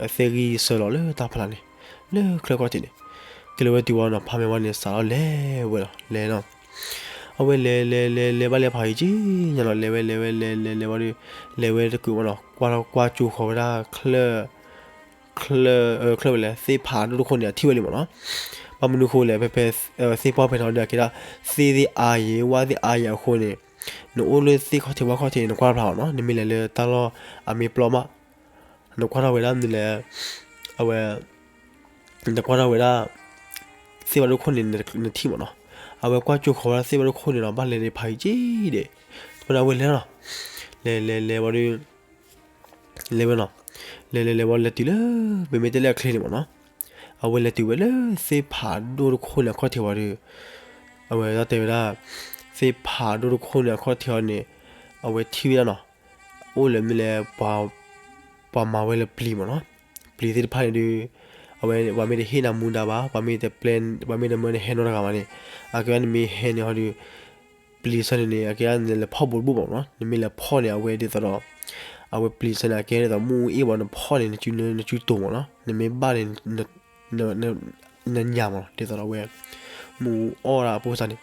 သ့ၣ်ဂံၢ်ဆၢလီၤလၢတၢ်ဖျါန့ၣ် လၢချၢၣ်ခီၣ်ထံးန့ၣ်, က့ၤလီၤဝဲတုၤဝံၤနီၤ ဖးမဲာ်ဝါန့ၣ် စးထီၣ်လဲၤဝဲလီၤ, လဲၤနီၤ. အဝဲလဲၤလဲၤလဲၤလဲၤဘၣ်လဲၤဖးယံာ်က့ညါနီၤ, လဲၤဝဲလဲၤဝဲလဲၤလဲၤလဲၤဝံၤဒီး လဲၤဝဲတကုာ်မ့ၢ်နီၤ, ကွၢ်ထီၣ်ကွၢ်ကၠိဃီၤဝဲဒၣ် ချၢၣ် ချၢၣ် ချၢၣ်ဝဲလဲၣ် သ့ၣ်ဖးဒိၣ်တခိၣ်န့ၣ် အထံၣ်ဝဲလံမ့ၢ်နီၤ. ဘၣ်မနုၤဃိလဲၣ် ဖဲဖဲ သ့ၣ်ပီၣ်ဖဲထီၣ်ဒီး အကဲဒၣ် သ့ၣ်သ့ၣ်အါယံာ် ဝၣ်သ့ၣ်အါယံာ်အဃိန့ၣ်, နအိၣ်လၢသ့ၣ်ခီၣ်ထံးဝၣ်ခီၣ်ထံးန့ၣ် နကွၢ်တဖျါဘၣ်နီၤ, နမ့ၢ်လဲၤလၢတၢ်လီၢ်အမ့ၢ်ပျီမး နကွၢ်ထီၣ်ဝဲဒၣ်မနုၤလဲၣ်, အဝဲ နကွၢ်ထီၣ်ဝဲဒၣ် သ့ၣ်ဖးဒိၣ်တခိၣ်န့ၣ် နထံၣ်မ့ၢ်နီၤ. အဝဲကွၢ်ကၠိဃီၤဝဲဒၣ်သ့ၣ်ဖးဒိၣ်တခိၣ်န့ၣ်နီၤ, ဘၣ်လဲၤဒံးဖးယံာ်က့ဒီး တဘျီန့ၣ် အဝဲလဲၤလီၤ, လဲၤလဲၤလဲၤဝံၤဒီး လဲၤဝဲနီၤ, လဲၤလဲၤလဲၤဝံၤ လဲၤတုၤလၢ ပမ့ၢ်တဲလၢအချ့န့ၣ်မ့ၢ်နီၤ, အဝဲလဲၤတုၤဝဲလၢသ့ၣ်ဖးဒိၣ်တခိၣ်န့ၣ်အခီၣ်ထံးဝံၤဒီး အဝဲဒၣ်တဲဝဲဒၣ် သ့ၣ်ဖးဒိၣ်တခိၣ်န့ၣ်အခီၣ်ထံးအီၤန့ၣ် အဝဲထံၣ်ဝဲဒၣ်နီၤ, အိၣ်လၢမ့ၢ်လၢ ပှၤမၤဝဲလၢပျံၤမ့ၢ်နီၤ, ပျံၤသ့ၣ်တဖၣ်န့ၣ်ဒီး အဝဲပှၤမ့ၢ်တဟ့ၣ်နၤမူဒါဘၣ်, ပှၤမ့ၢ်တပျဲ ပှၤမ့ၢ်တမၢနဟဲနီတဂၤဘၣ်န့ၣ်, အကဲဝဲနမ့ၢ်ဟဲန့ၣ်ဟီဒီး ပျံၤဆၢန့ၣ်န့ၣ် အကဲဒၣ်နလဲၤဖီၣ်ဘူးတဘူၣ်မ့ၢ်နီၤ, နမ့ၢ်လဲၤဖီၣ်န့ၣ် အဝဲဒ်သိးဒီး အဝဲပျံၤဆၢန့ၣ် အကဲဒ်သိးမ့ၣ်အူအ့ၣ်ဝံၤနဖီၣ်န့ၣ် နစုတိၤမ့ၢ်နီၤ, နမ့ၢ်ဘၣ်န့ၣ် နညၣ်မ့ၢ်နီၤ, ဒ်သိးဒီးအဝဲ မ့ၣ်အူအီၣ်ဒၣ်အဖိသၣ်န့ၣ်,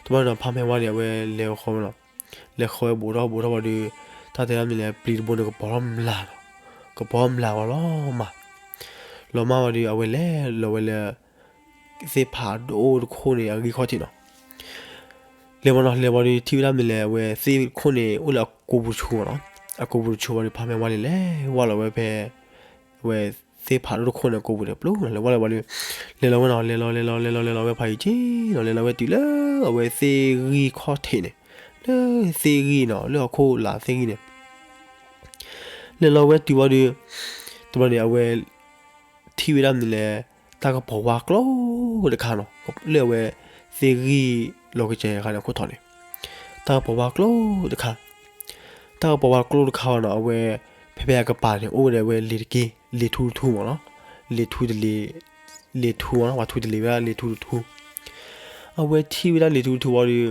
တဘျီန့ၣ်ဒီး ဖးမဲာ်ဝါန့ၣ် အဝဲလဲၤဃီဝဲနီၤ, လဲၤဃီဝဲဘူးထီၣ်ဘူးထီၣ်ဝံၤဒီး တၢ်တဲဒၣ်မနုၤလဲၣ် ပျံၤတဘိန့ၣ် ကပီၤထီၣ်မျးနီၤ, ကပီၤမျးဝဲလီၤမၢ်, လီၤမၢ်ဝံၤဒီး အဝဲလဲၤလီၤဝဲလၢ သ့ၣ်ဖးဒိၣ်တခိၣ်န့ၣ် အဂံၢ်ခီၣ်ထံးနီၤ လဲၤဝံၤနီၤ, လဲၤဝံၤဒီးထံၣ်ဝဲဒၣ်မနုၤလဲၣ် အဝဲသ့ၣ်တခိၣ်န့ၣ် အိၣ်လၢအကိာ်ပူၤတဆူမ့ၢ်နီၤ, အကိာ်ပူၤတဆူဝံၤဒီး ဖးမဲာ်ဝါန့ၣ် လဲၤဝဲလီၤဝဲဖဲ အဝဲသ့ၣ်ဖးဒိၣ်တခိၣ်န့ၣ် အကိာ်ပူၤန့ၣ် ပျိလီၤ လဲၤဝဲလီၤဝံၤဒီး လဲၤလီၤဝဲနီၤ, လဲၤလီၤ လဲၤလီၤ လဲၤလီၤ လဲၤလီၤဝဲဖးယံာ်က့နီၤ, လဲၤလီၤဝဲတုၤလၢအဝဲသ့ၣ်ဂံၢ်ခီၣ်ထံးန့ၣ်, လၢသ့ၣ်ဂံၢ်နီၤ, လၢဟီၣ်ခိၣ်လာ်သ့ၣ်ဂံၢ်န့ၣ် လဲၤလီၤဝဲတုၤဝံၤဒီး တဘျီန့ၣ် အဝဲ ထံၣ်ဝဲဒၣ်မနုၤလဲၣ်, တၢ်ကပီၤဝါကျိတခါနီၤ, လၢအဝဲသ့ၣ်ဂံၢ်လီၤကစဲၤတခါန့ၣ် အခိၣ်ထံးန့ၣ်, တၢ်ကပီၤဝါကျိတခါ, တၢ်ကပီၤဝါကျိတခါဝံၤနီၤ, အဝဲ ဖဲဖဲအကပၤန့ၣ် အိၣ်ဝဲဒၣ်ဝဲလံာ်တက့ၢ်, လံာ်ထူတထူမ့ၢ်နီၤ, လံာ်ထူတလံာ်, လံာ်ထူမ့ၢ်နီၤ, ပှၤထူတလံာ်ဝဲဒၣ်လံာ်ထူတထူ, အဝဲထံၣ်ဝဲဒၣ်လံာ်ထူတထူဝံၤဒီး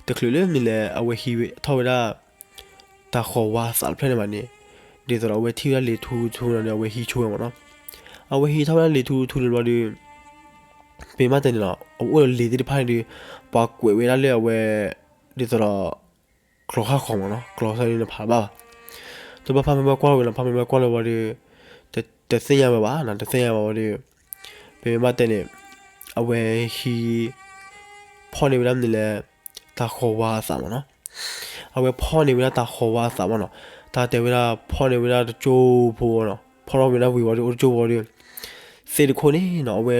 တချုးလၢမနုၤလဲၣ် အဝဲဟံးထီၣ်ဝဲဒၣ် တၢ်ဃီၤဝါအသးတဖျၢၣ်န့ၣ်ဘၣ်န့ၣ်, ဒ်သိးဒီးအဝဲထံၣ်ဝဲဒၣ်လံာ်ထူတထူန့ၣ်ဒီး အဝဲဟံးဆိဝဲမ့ၢ်နီၤ, အဝဲဟံးထီၣ်ဝဲဒၣ်လံာ်ထူတထူန့ၣ်ဘၣ်ဒီး ပမ့ၢ်တဲန့ၣ်နီၤ, အဝဲအိၣ်ဒီးလံာ်သ့ၣ်တဖၣ်န့ၣ်ဒီး ပှၤကွဲးဝဲဒၣ်လၢအဝဲ ဒ်သိးဒီး ကျိာ်ဃၣ်ဃီမ့ၢ်နီၤ, ကျိာ်ဃၣ်န့ၣ်နဖးဘၣ်ဘၣ်, တဘျီဖးမဲာ်ဝါကွၢ်လီၤဝဲနီၤ, ဖးမဲာ်ဝါကွၢ်လီၤဝံၤဒီး တသ့ၣ်ညါဝဲဘၣ်နီၤ, တသ့ၣ်ညါဘၣ်ဝံၤဒီး ပမ့ၢ်ဘၣ်တဲန့ၣ် အဝဲဟံး ဖီၣ်န့ၢ်ဝဲဒၣ်မနုၤလဲၣ် တၢ်ဃီၤဝါအသးမ့ၢ်နီၤ, အဝဲဖီၣ်န့ၢ်ဝဲဒၣ်တၢ်ဃီၤဝါအသးမ့ၢ်နီၤ, တၢ်တဲဝဲဒၣ်ဖီၣ်န့ၢ်ဝဲဒၣ်တကၠိဖိနီၤ, ဖီၣ်ထီၣ်ဝဲဒၣ်ဝံၤဝံၤဒီးအိၣ်တကၠိဖိဒီး သ့ၣ်တခိၣ်န့ၣ်နီၤ အဝဲ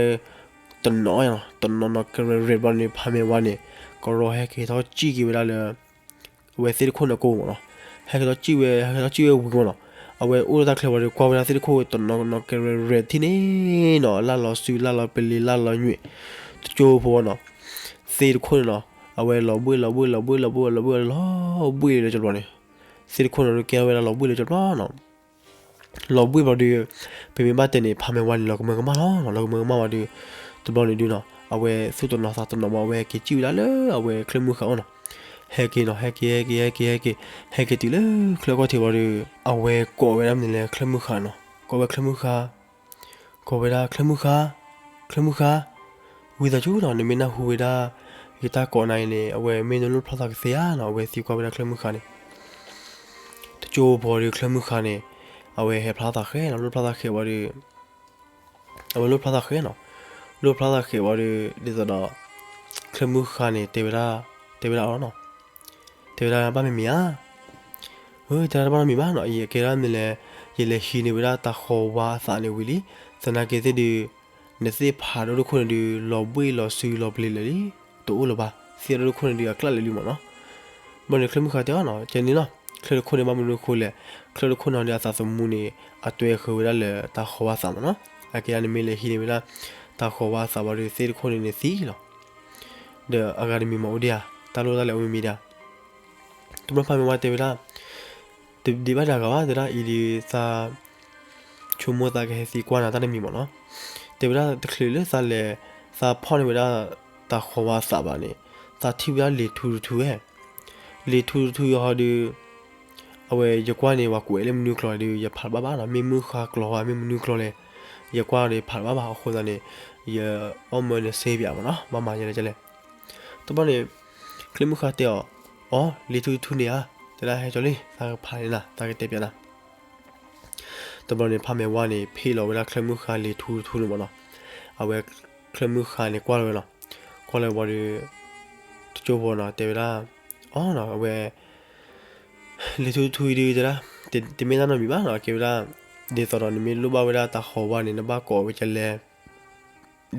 တနီၤနီၤ တနီၤနီၤကရဲၣ်ရဲၣ်ဘျီန့ၣ် ဖးမဲာ်ဝါန့ၣ် ကရီဟဲက့ၤထီၣ်စံၣ်က့ၤဝဲဒၣ်လၢ အဝဲသ့ၣ်တခိၣ်န့ၣ်ကိၢ်မ့ၢ်နီၤ, ဟဲက့ၤထီၣ်စံၣ်ဝဲ ဟဲက့ၤထီၣ်စံၣ်ဝဲဝံၤမ့ၢ်နီၤ, အဝဲအိၣ်လၢတၢ်ချၢဝံၤဒီး ကွၢ်ဝဲဒၣ်သ့ၣ်တခိၣ်တနီၤနီၤကရဲၣ်ရဲၣ်ထံၣ်န့ၣ်နီၤ လၢ်လီၤစုလၢ်လီၤပလ့ၤလၢ်လီၤညွံး တကၠိဖိနီၤ, သ့ၣ်တခိၣ်န့ၣ်နီၤ အဝဲလီၤဘှ့ၣ်လီၤဘှ့ၣ်လီၤဘှ့ၣ်လီၤဘှ့ၣ်လီၤဘှ့ၣ်လီၤဘှ့ၣ်လၢကၠီဘျီန့ၣ်, သ့ၣ်တခိၣ်န့ၣ်ဒီးကဲထီၣ်ဝဲဒၣ်လီၤဘှ့ၣ်လၢကၠီဘျီနီၤ လီၤဘှ့ၣ်ဘျီဒီး ပမ့ၢ်ဘၣ်တဲန့ၣ် ဖးမဲာ်ဝါန့ၣ် လီၤကမၢကမၣ်လီၤနီၤ, လီၤကမၢကမၣ်ဝံၤဒီး တဘျီန့ၣ်ဒုးနီၤ အဝဲသူၣ်တနီၤသးတနီၤမး အဝဲက့ၤစံၣ်ဝဲဒၣ်လၢအဝဲချၢၣ်မုၢ်ဃါအအိၣ်နီၤ, ဟဲက့ၤနီၤ ဟဲက့ၤ ဟဲက့ၤ ဟဲက့ၤ ဟဲက့ၤ ဟဲက့ၤတုၤလၢချၢၣ်ခီၣ်ထံးဝံၤဒီး အဝဲကိးဝဲဒၣ်မနုၤလဲၣ် ချၢၣ်မုၢ်ဃါနီၤ, ကိးဝဲချၢၣ်မုၢ်ဃါ ကိးဝဲဒၣ် ချၢၣ်မုၢ်ဃါ, ချၢၣ်မုၢ်ဃါ, ဝံသးစူၤနီၤ နမ့ၢ်နၢ်ဟူဝဲဒၣ် ယတၢ်ကိးနၤအံၤန့ၣ် အဝဲမ့ၢ်နလိၣ်ဖျီၣ်သးကသ့ဧါနီၤ, အဝဲသံကွၢ်ဝဲဒၣ်ချၢၣ်မုၢ်ဃါန့ၣ်, တကၠိဖိဒီးချၢၣ်မုၢ်ဃါန့ၣ် အဝဲဟဲဖျါသးဃဲနီၤ, လိၣ်ဖျါသးဃဲဝံၤဒီး အဝဲလိၣ်ဖျါသးဃဲနီၤ, လိၣ်ဖျါသးဃဲဝံၤဒီး ဒ်သိးဒီး ချၢၣ်မုၢ်ဃါန့ၣ် တဲဝဲဒၣ်, တဲဝဲဒၣ်အီၤနီၤ, တဲဝဲဒၣ်ဘၣ်မ့ၢ်မ့ၢ်ဧါ အၢ တဲဒၣ်တဘၣ်နီတမံၤဘၣ်နီၤ, ယကဲဒၣ်မနုၤလဲၣ်, ယလဲၤဟံးန့ၢ်ဝဲဒၣ်တၢ်ဃီၤဝါအသးန့ၣ်ဝံၤလံ, သနာ်က့သ့ၣ်ဒုး နသ့ၣ်ဖးဒိၣ်တခိၣ်န့ၣ်ဒုး လီၤဘှ့ၣ်လီၤစုလီၤပျ့ၤလၢာ်လံ, တအိၣ်လၢၤဘၣ်, သ့ၣ်ဒိၣ်တခိၣ်န့ၣ်ဒုး အကျၣ်လၢာ်လံမ့ၢ်နီၤ, ဘၣ်န့ၣ်ချၢၣ်မုၢ်ဃါတဲအီၤနီၤ, ကဲန့ၣ်လီၤ, ချၢၣ်တခိၣ်န့ၣ်ဘၣ်မနုၤအဃိလဲၣ်, ချၢၣ်တခိၣ်န့ၣ်ဒီး အသးသမူန့ၣ် အတွဲဃုာ်ဝဲဒၣ်လၢတၢ်ဃီၤဝါအသးမ့ၢ်နီၤ, အကဲဒၣ်နမ့ၢ်လဲၤဟံးန့ၢ်ဝဲဒၣ် တၢ်ဃီၤဝါအသးဝံၤဒီး သ့ၣ်တခိၣ်န့ၣ်န့ၣ်သံလီၤ ဒီးအဂၤတမံၤမ့ၢ်အိၣ်ဒံးဧါ, တၢ်လိၣ်တၢ်လဲၤအိၣ်မ့ၢ်မ့ၢ်ဒံးဧါ, တဘျီဖးမဲာ်ဝါတဲဝဲဒၣ်, တဒံးဘၣ်ဒံးဂၤဘၣ် တဲဒၣ်အံၤဒုးသး ဆိကမိၣ်သးကဟဲသံကွၢ်နၤတၢ်တမံၤမ့ၢ်နီၤ, တဲဝဲဒၣ်တချုးလၢသးလဲၤ သးဖီၣ်န့ၢ်ဝဲဒၣ် တၢ်ဃီၤဝါအသးဘၣ်န့ၣ်, သးထံၣ်ဝဲဒၣ်လံာ်ထူတထူဝဲ လံာ်ထူတထူယဟီဒုး, အဝဲယကွၢ်န့ၣ် ပှၤကွဲးလၢမနုၤကျိာ်ဒုး ယဖးတဘၣ်ဘၣ်နီၤ, မ့ၢ်မုၢ်ဃါကျိာ်ဧါ မ့ၢ်မနုၤကျိာ်လဲၣ်, ယကွၢ်ဒီးဖးတဘၣ်ဘၣ်, အဃိသတးန့ၣ် ယအီၣ်မၢနစ့ပၠးမ့ၢ်နီၤ, ဘၣ်မၤယဲလဲၣ်ကလဲၣ်, တဘျီန့ၣ် ချၢၣ်မုၢ်ဃါတဲအီၤ, အီ လံာ်ထူတထူန့ၣ်ဧါ, တဲဒၣ်ဟဲကၠီလံ သးကဖးန့ၢ်နၤ သးကတဲပၠးနၤ တဘျီန့ၣ် ဖးမဲာ်ဝါန့ၣ် ဖ့ၣ်လီၤဝဲဒၣ်ချၢၣ်မုၢ်ဃါလံာ်ထူတထူန့ၣ်မ့ၢ်နီၤ, အဝဲ ချၢၣ်မုၢ်ဃါန့ၣ်ကွၢ်လီၤဝဲနီၤ, ကွၢ်လီၤဝံၤဒီး တကၠိဖိနီၤ တဲဝဲဒၣ်, အီနီၤ အဝဲ လံာ်ထူတထူအံၤဒုးတဲဒၣ်, တမ့ၢ်တၢ်နီတမံၤဘၣ်နီၤ, ကဲဝဲဒၣ် ဒ်သိးဒီးနမ့ၢ်လိၣ်ဘၣ်ဝဲဒၣ်တၢ်ဃီၤဝါန့ၣ် နဘၣ်ကိးဝဲဒ်လဲၣ်,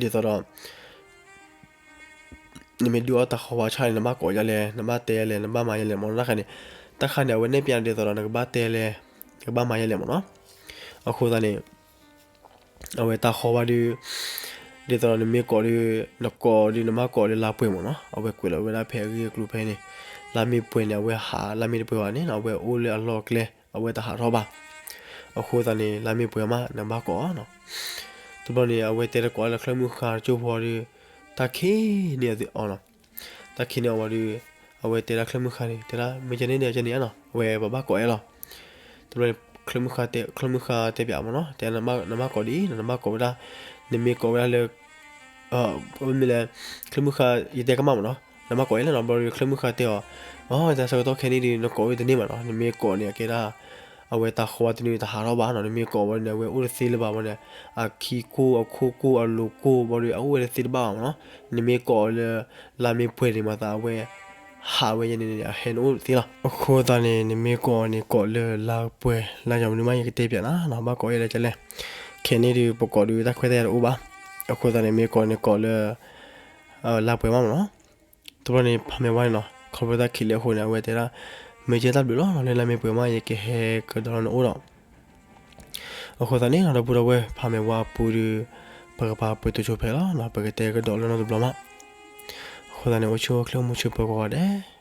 ဒ်သိးဒီး နမ့ၢ်ဒုးအီၣ်တၢ်ဃီၤဝါဆၣ်န့ၣ် နဘၣ်ကိးဒ်လဲၣ်, နဘၣ်တဲဒ်လဲၣ်, နဘၣ်မၤဒ်လဲၣ်မ့ၢ်နီၤ, တၢ်ခါန့ၣ်, တၢ်ခါန့ၣ် အဝဲနဲၣ်ပၠးဒ်သိးဒီး နကဘၣ်တဲလဲၣ်, နကဘၣ်မၤဒ်လဲၣ်မ့ၢ်နီၤ, အဃိသတးန့ၣ် အဝဲတၢ်ဃီၤဝါဒုး, ဒ်သိးဒီးနမ့ၢ်ကိးဒုး, နကိးဒုး နဘၣ်ကိးလၢလါပှဲၤမ့ၢ်နီၤ, အဝဲကွဲးလီၤဝဲဒၣ်ဖဲအဂ့ၢ်အကျိၤဖဲန့ၣ်, လါမ့ၢ်ပှဲၤန့ၣ် အဝဲဟးလါမ့ၢ်တပှဲၤဘၣ်န့ၣ်နီၤ, အဝဲအိၣ်လၢအလီၢ်အကျဲ, အဝဲတဟးထီၣ်ဘၣ်, အဃိသတးန့ၣ် လါမ့ၢ်ပှဲၤမး နဘၣ်ကိးအီၤနီၤ, တဘျီန့ၣ် အဝဲတဲတကိးလၢချၢၣ်မုၢ်ဃါတကၠိဖိဒုး, တၢ်ခံးန့ၢ်အီၤနီၤ, တၢ်ခံးန့ၢ်အီၤဝံၤဒီး, အဝဲတဲဒၣ်ချၢၣ်မုၢ်ဃါန့ၣ် တဲဒၣ် မ့ၢ်ကဲန့ၣ်ဒီးကဲန့ၣ်ဧါနီၤ, အဝဲပဘၣ်ကိးအဲၣ်လီၤ, တဘျီန့ၣ် ချၢၣ်မုၢ်ဃါတဲပၠးမ့ၢ်နီၤ, တဲနဘၣ်ကိးဒ်အံၤနီၤ, နဘၣ်ကိးဝဲဒၣ်, နမ့ၢ်ကိးဝဲဒၣ်လၢ မ့ၢ်လဲၣ်, ချၢၣ်မုၢ်ဃါ ယတဲကမၣ်မ့ၢ်နီၤ, နဘၣ်ကိးအဲၣ်လီၤနီၤ, ဘျီဒီးချၢၣ်မုၢ်ဃါတဲအီၤ, အီ တၢ်ဆၢကတီၢ်ခဲအံၤဒုး နကိးဝဲတန့ၢ်ဘၣ်နီၤ, နမ့ၢ်ကိးန့ၣ် အကဲဒၣ် အဝဲတၢ်ဃီၤဝါတနံၤ တဟးထီၣ်ဘၣ်နီၤ, နမ့ၢ်ကိးဝဲန့ၣ် အဝဲအိၣ်တသ့လၢၤဘၣ်ဝဲန့ၣ်, အခံကိၢ်အခိၣ်ကိၢ်အလိၤကိၢ်ဘျီဒီး အအိၣ်ဝဲတသ့တဘၣ်ဘၣ်မ့ၢ်နီၤ, နမ့ၢ်ကိးလၢ လါမ့ၢ်ပှဲၤန့ၣ်မၤသးအဝဲ ဟးဝဲယဲန့ၣ်န့ၣ် အဟဲနအိၣ်တသ့လီၤ, အဃိသတးန့ၣ် နမ့ၢ်ကိးန့ၣ်ကိးလၢလါပှဲၤ လါယီၤမနုၤမး ယကတဲပၠးနၤနီၤ, ဘၣ်ကိးအဲၣ်လၢကလဲၣ်, ခဲန့ၣ်ဒုး ပကိးဒုးတၢ်ခွဲးတၢ်ယာ်တအိၣ်ဘၣ်, အဃိသတးန့ၣ် မ့ၢ်ကိးန့ၣ်ကိးလၢ လါပှဲၤမးမ့ၢ်နီၤ, တဘျီန့ၣ် ဖးမဲာ်ဝါန့ၣ်နီၤ ခီဖျိတၢ်ခံးလၢအဃိန့ၣ် အဝဲတဲဒၣ် မ့ၢ်ကဲတၢ်ဘျုးလီၤနီၤ လၢလါမ့ၢ်ပှဲၤမး ယကဟဲကဒီးလၢနအိၣ်ဒီး အဃိသတးန့ၣ်နီၤ ဒီပုၢ်ဒီဝဲၢ် ဖးမဲာ်ဝါအပူၤဒီး ပကပာ်ပတုာ်ဆိဖဲလီၤနီၤ ပကတဲကဒီးလၢနီတဘျီမး, အဃိသတးန့ၣ် အိၣ်ဆူၣ်အိၣ်ချ့အိၣ်မူဆူၣ်ပၢၤကိးဂၤဒဲး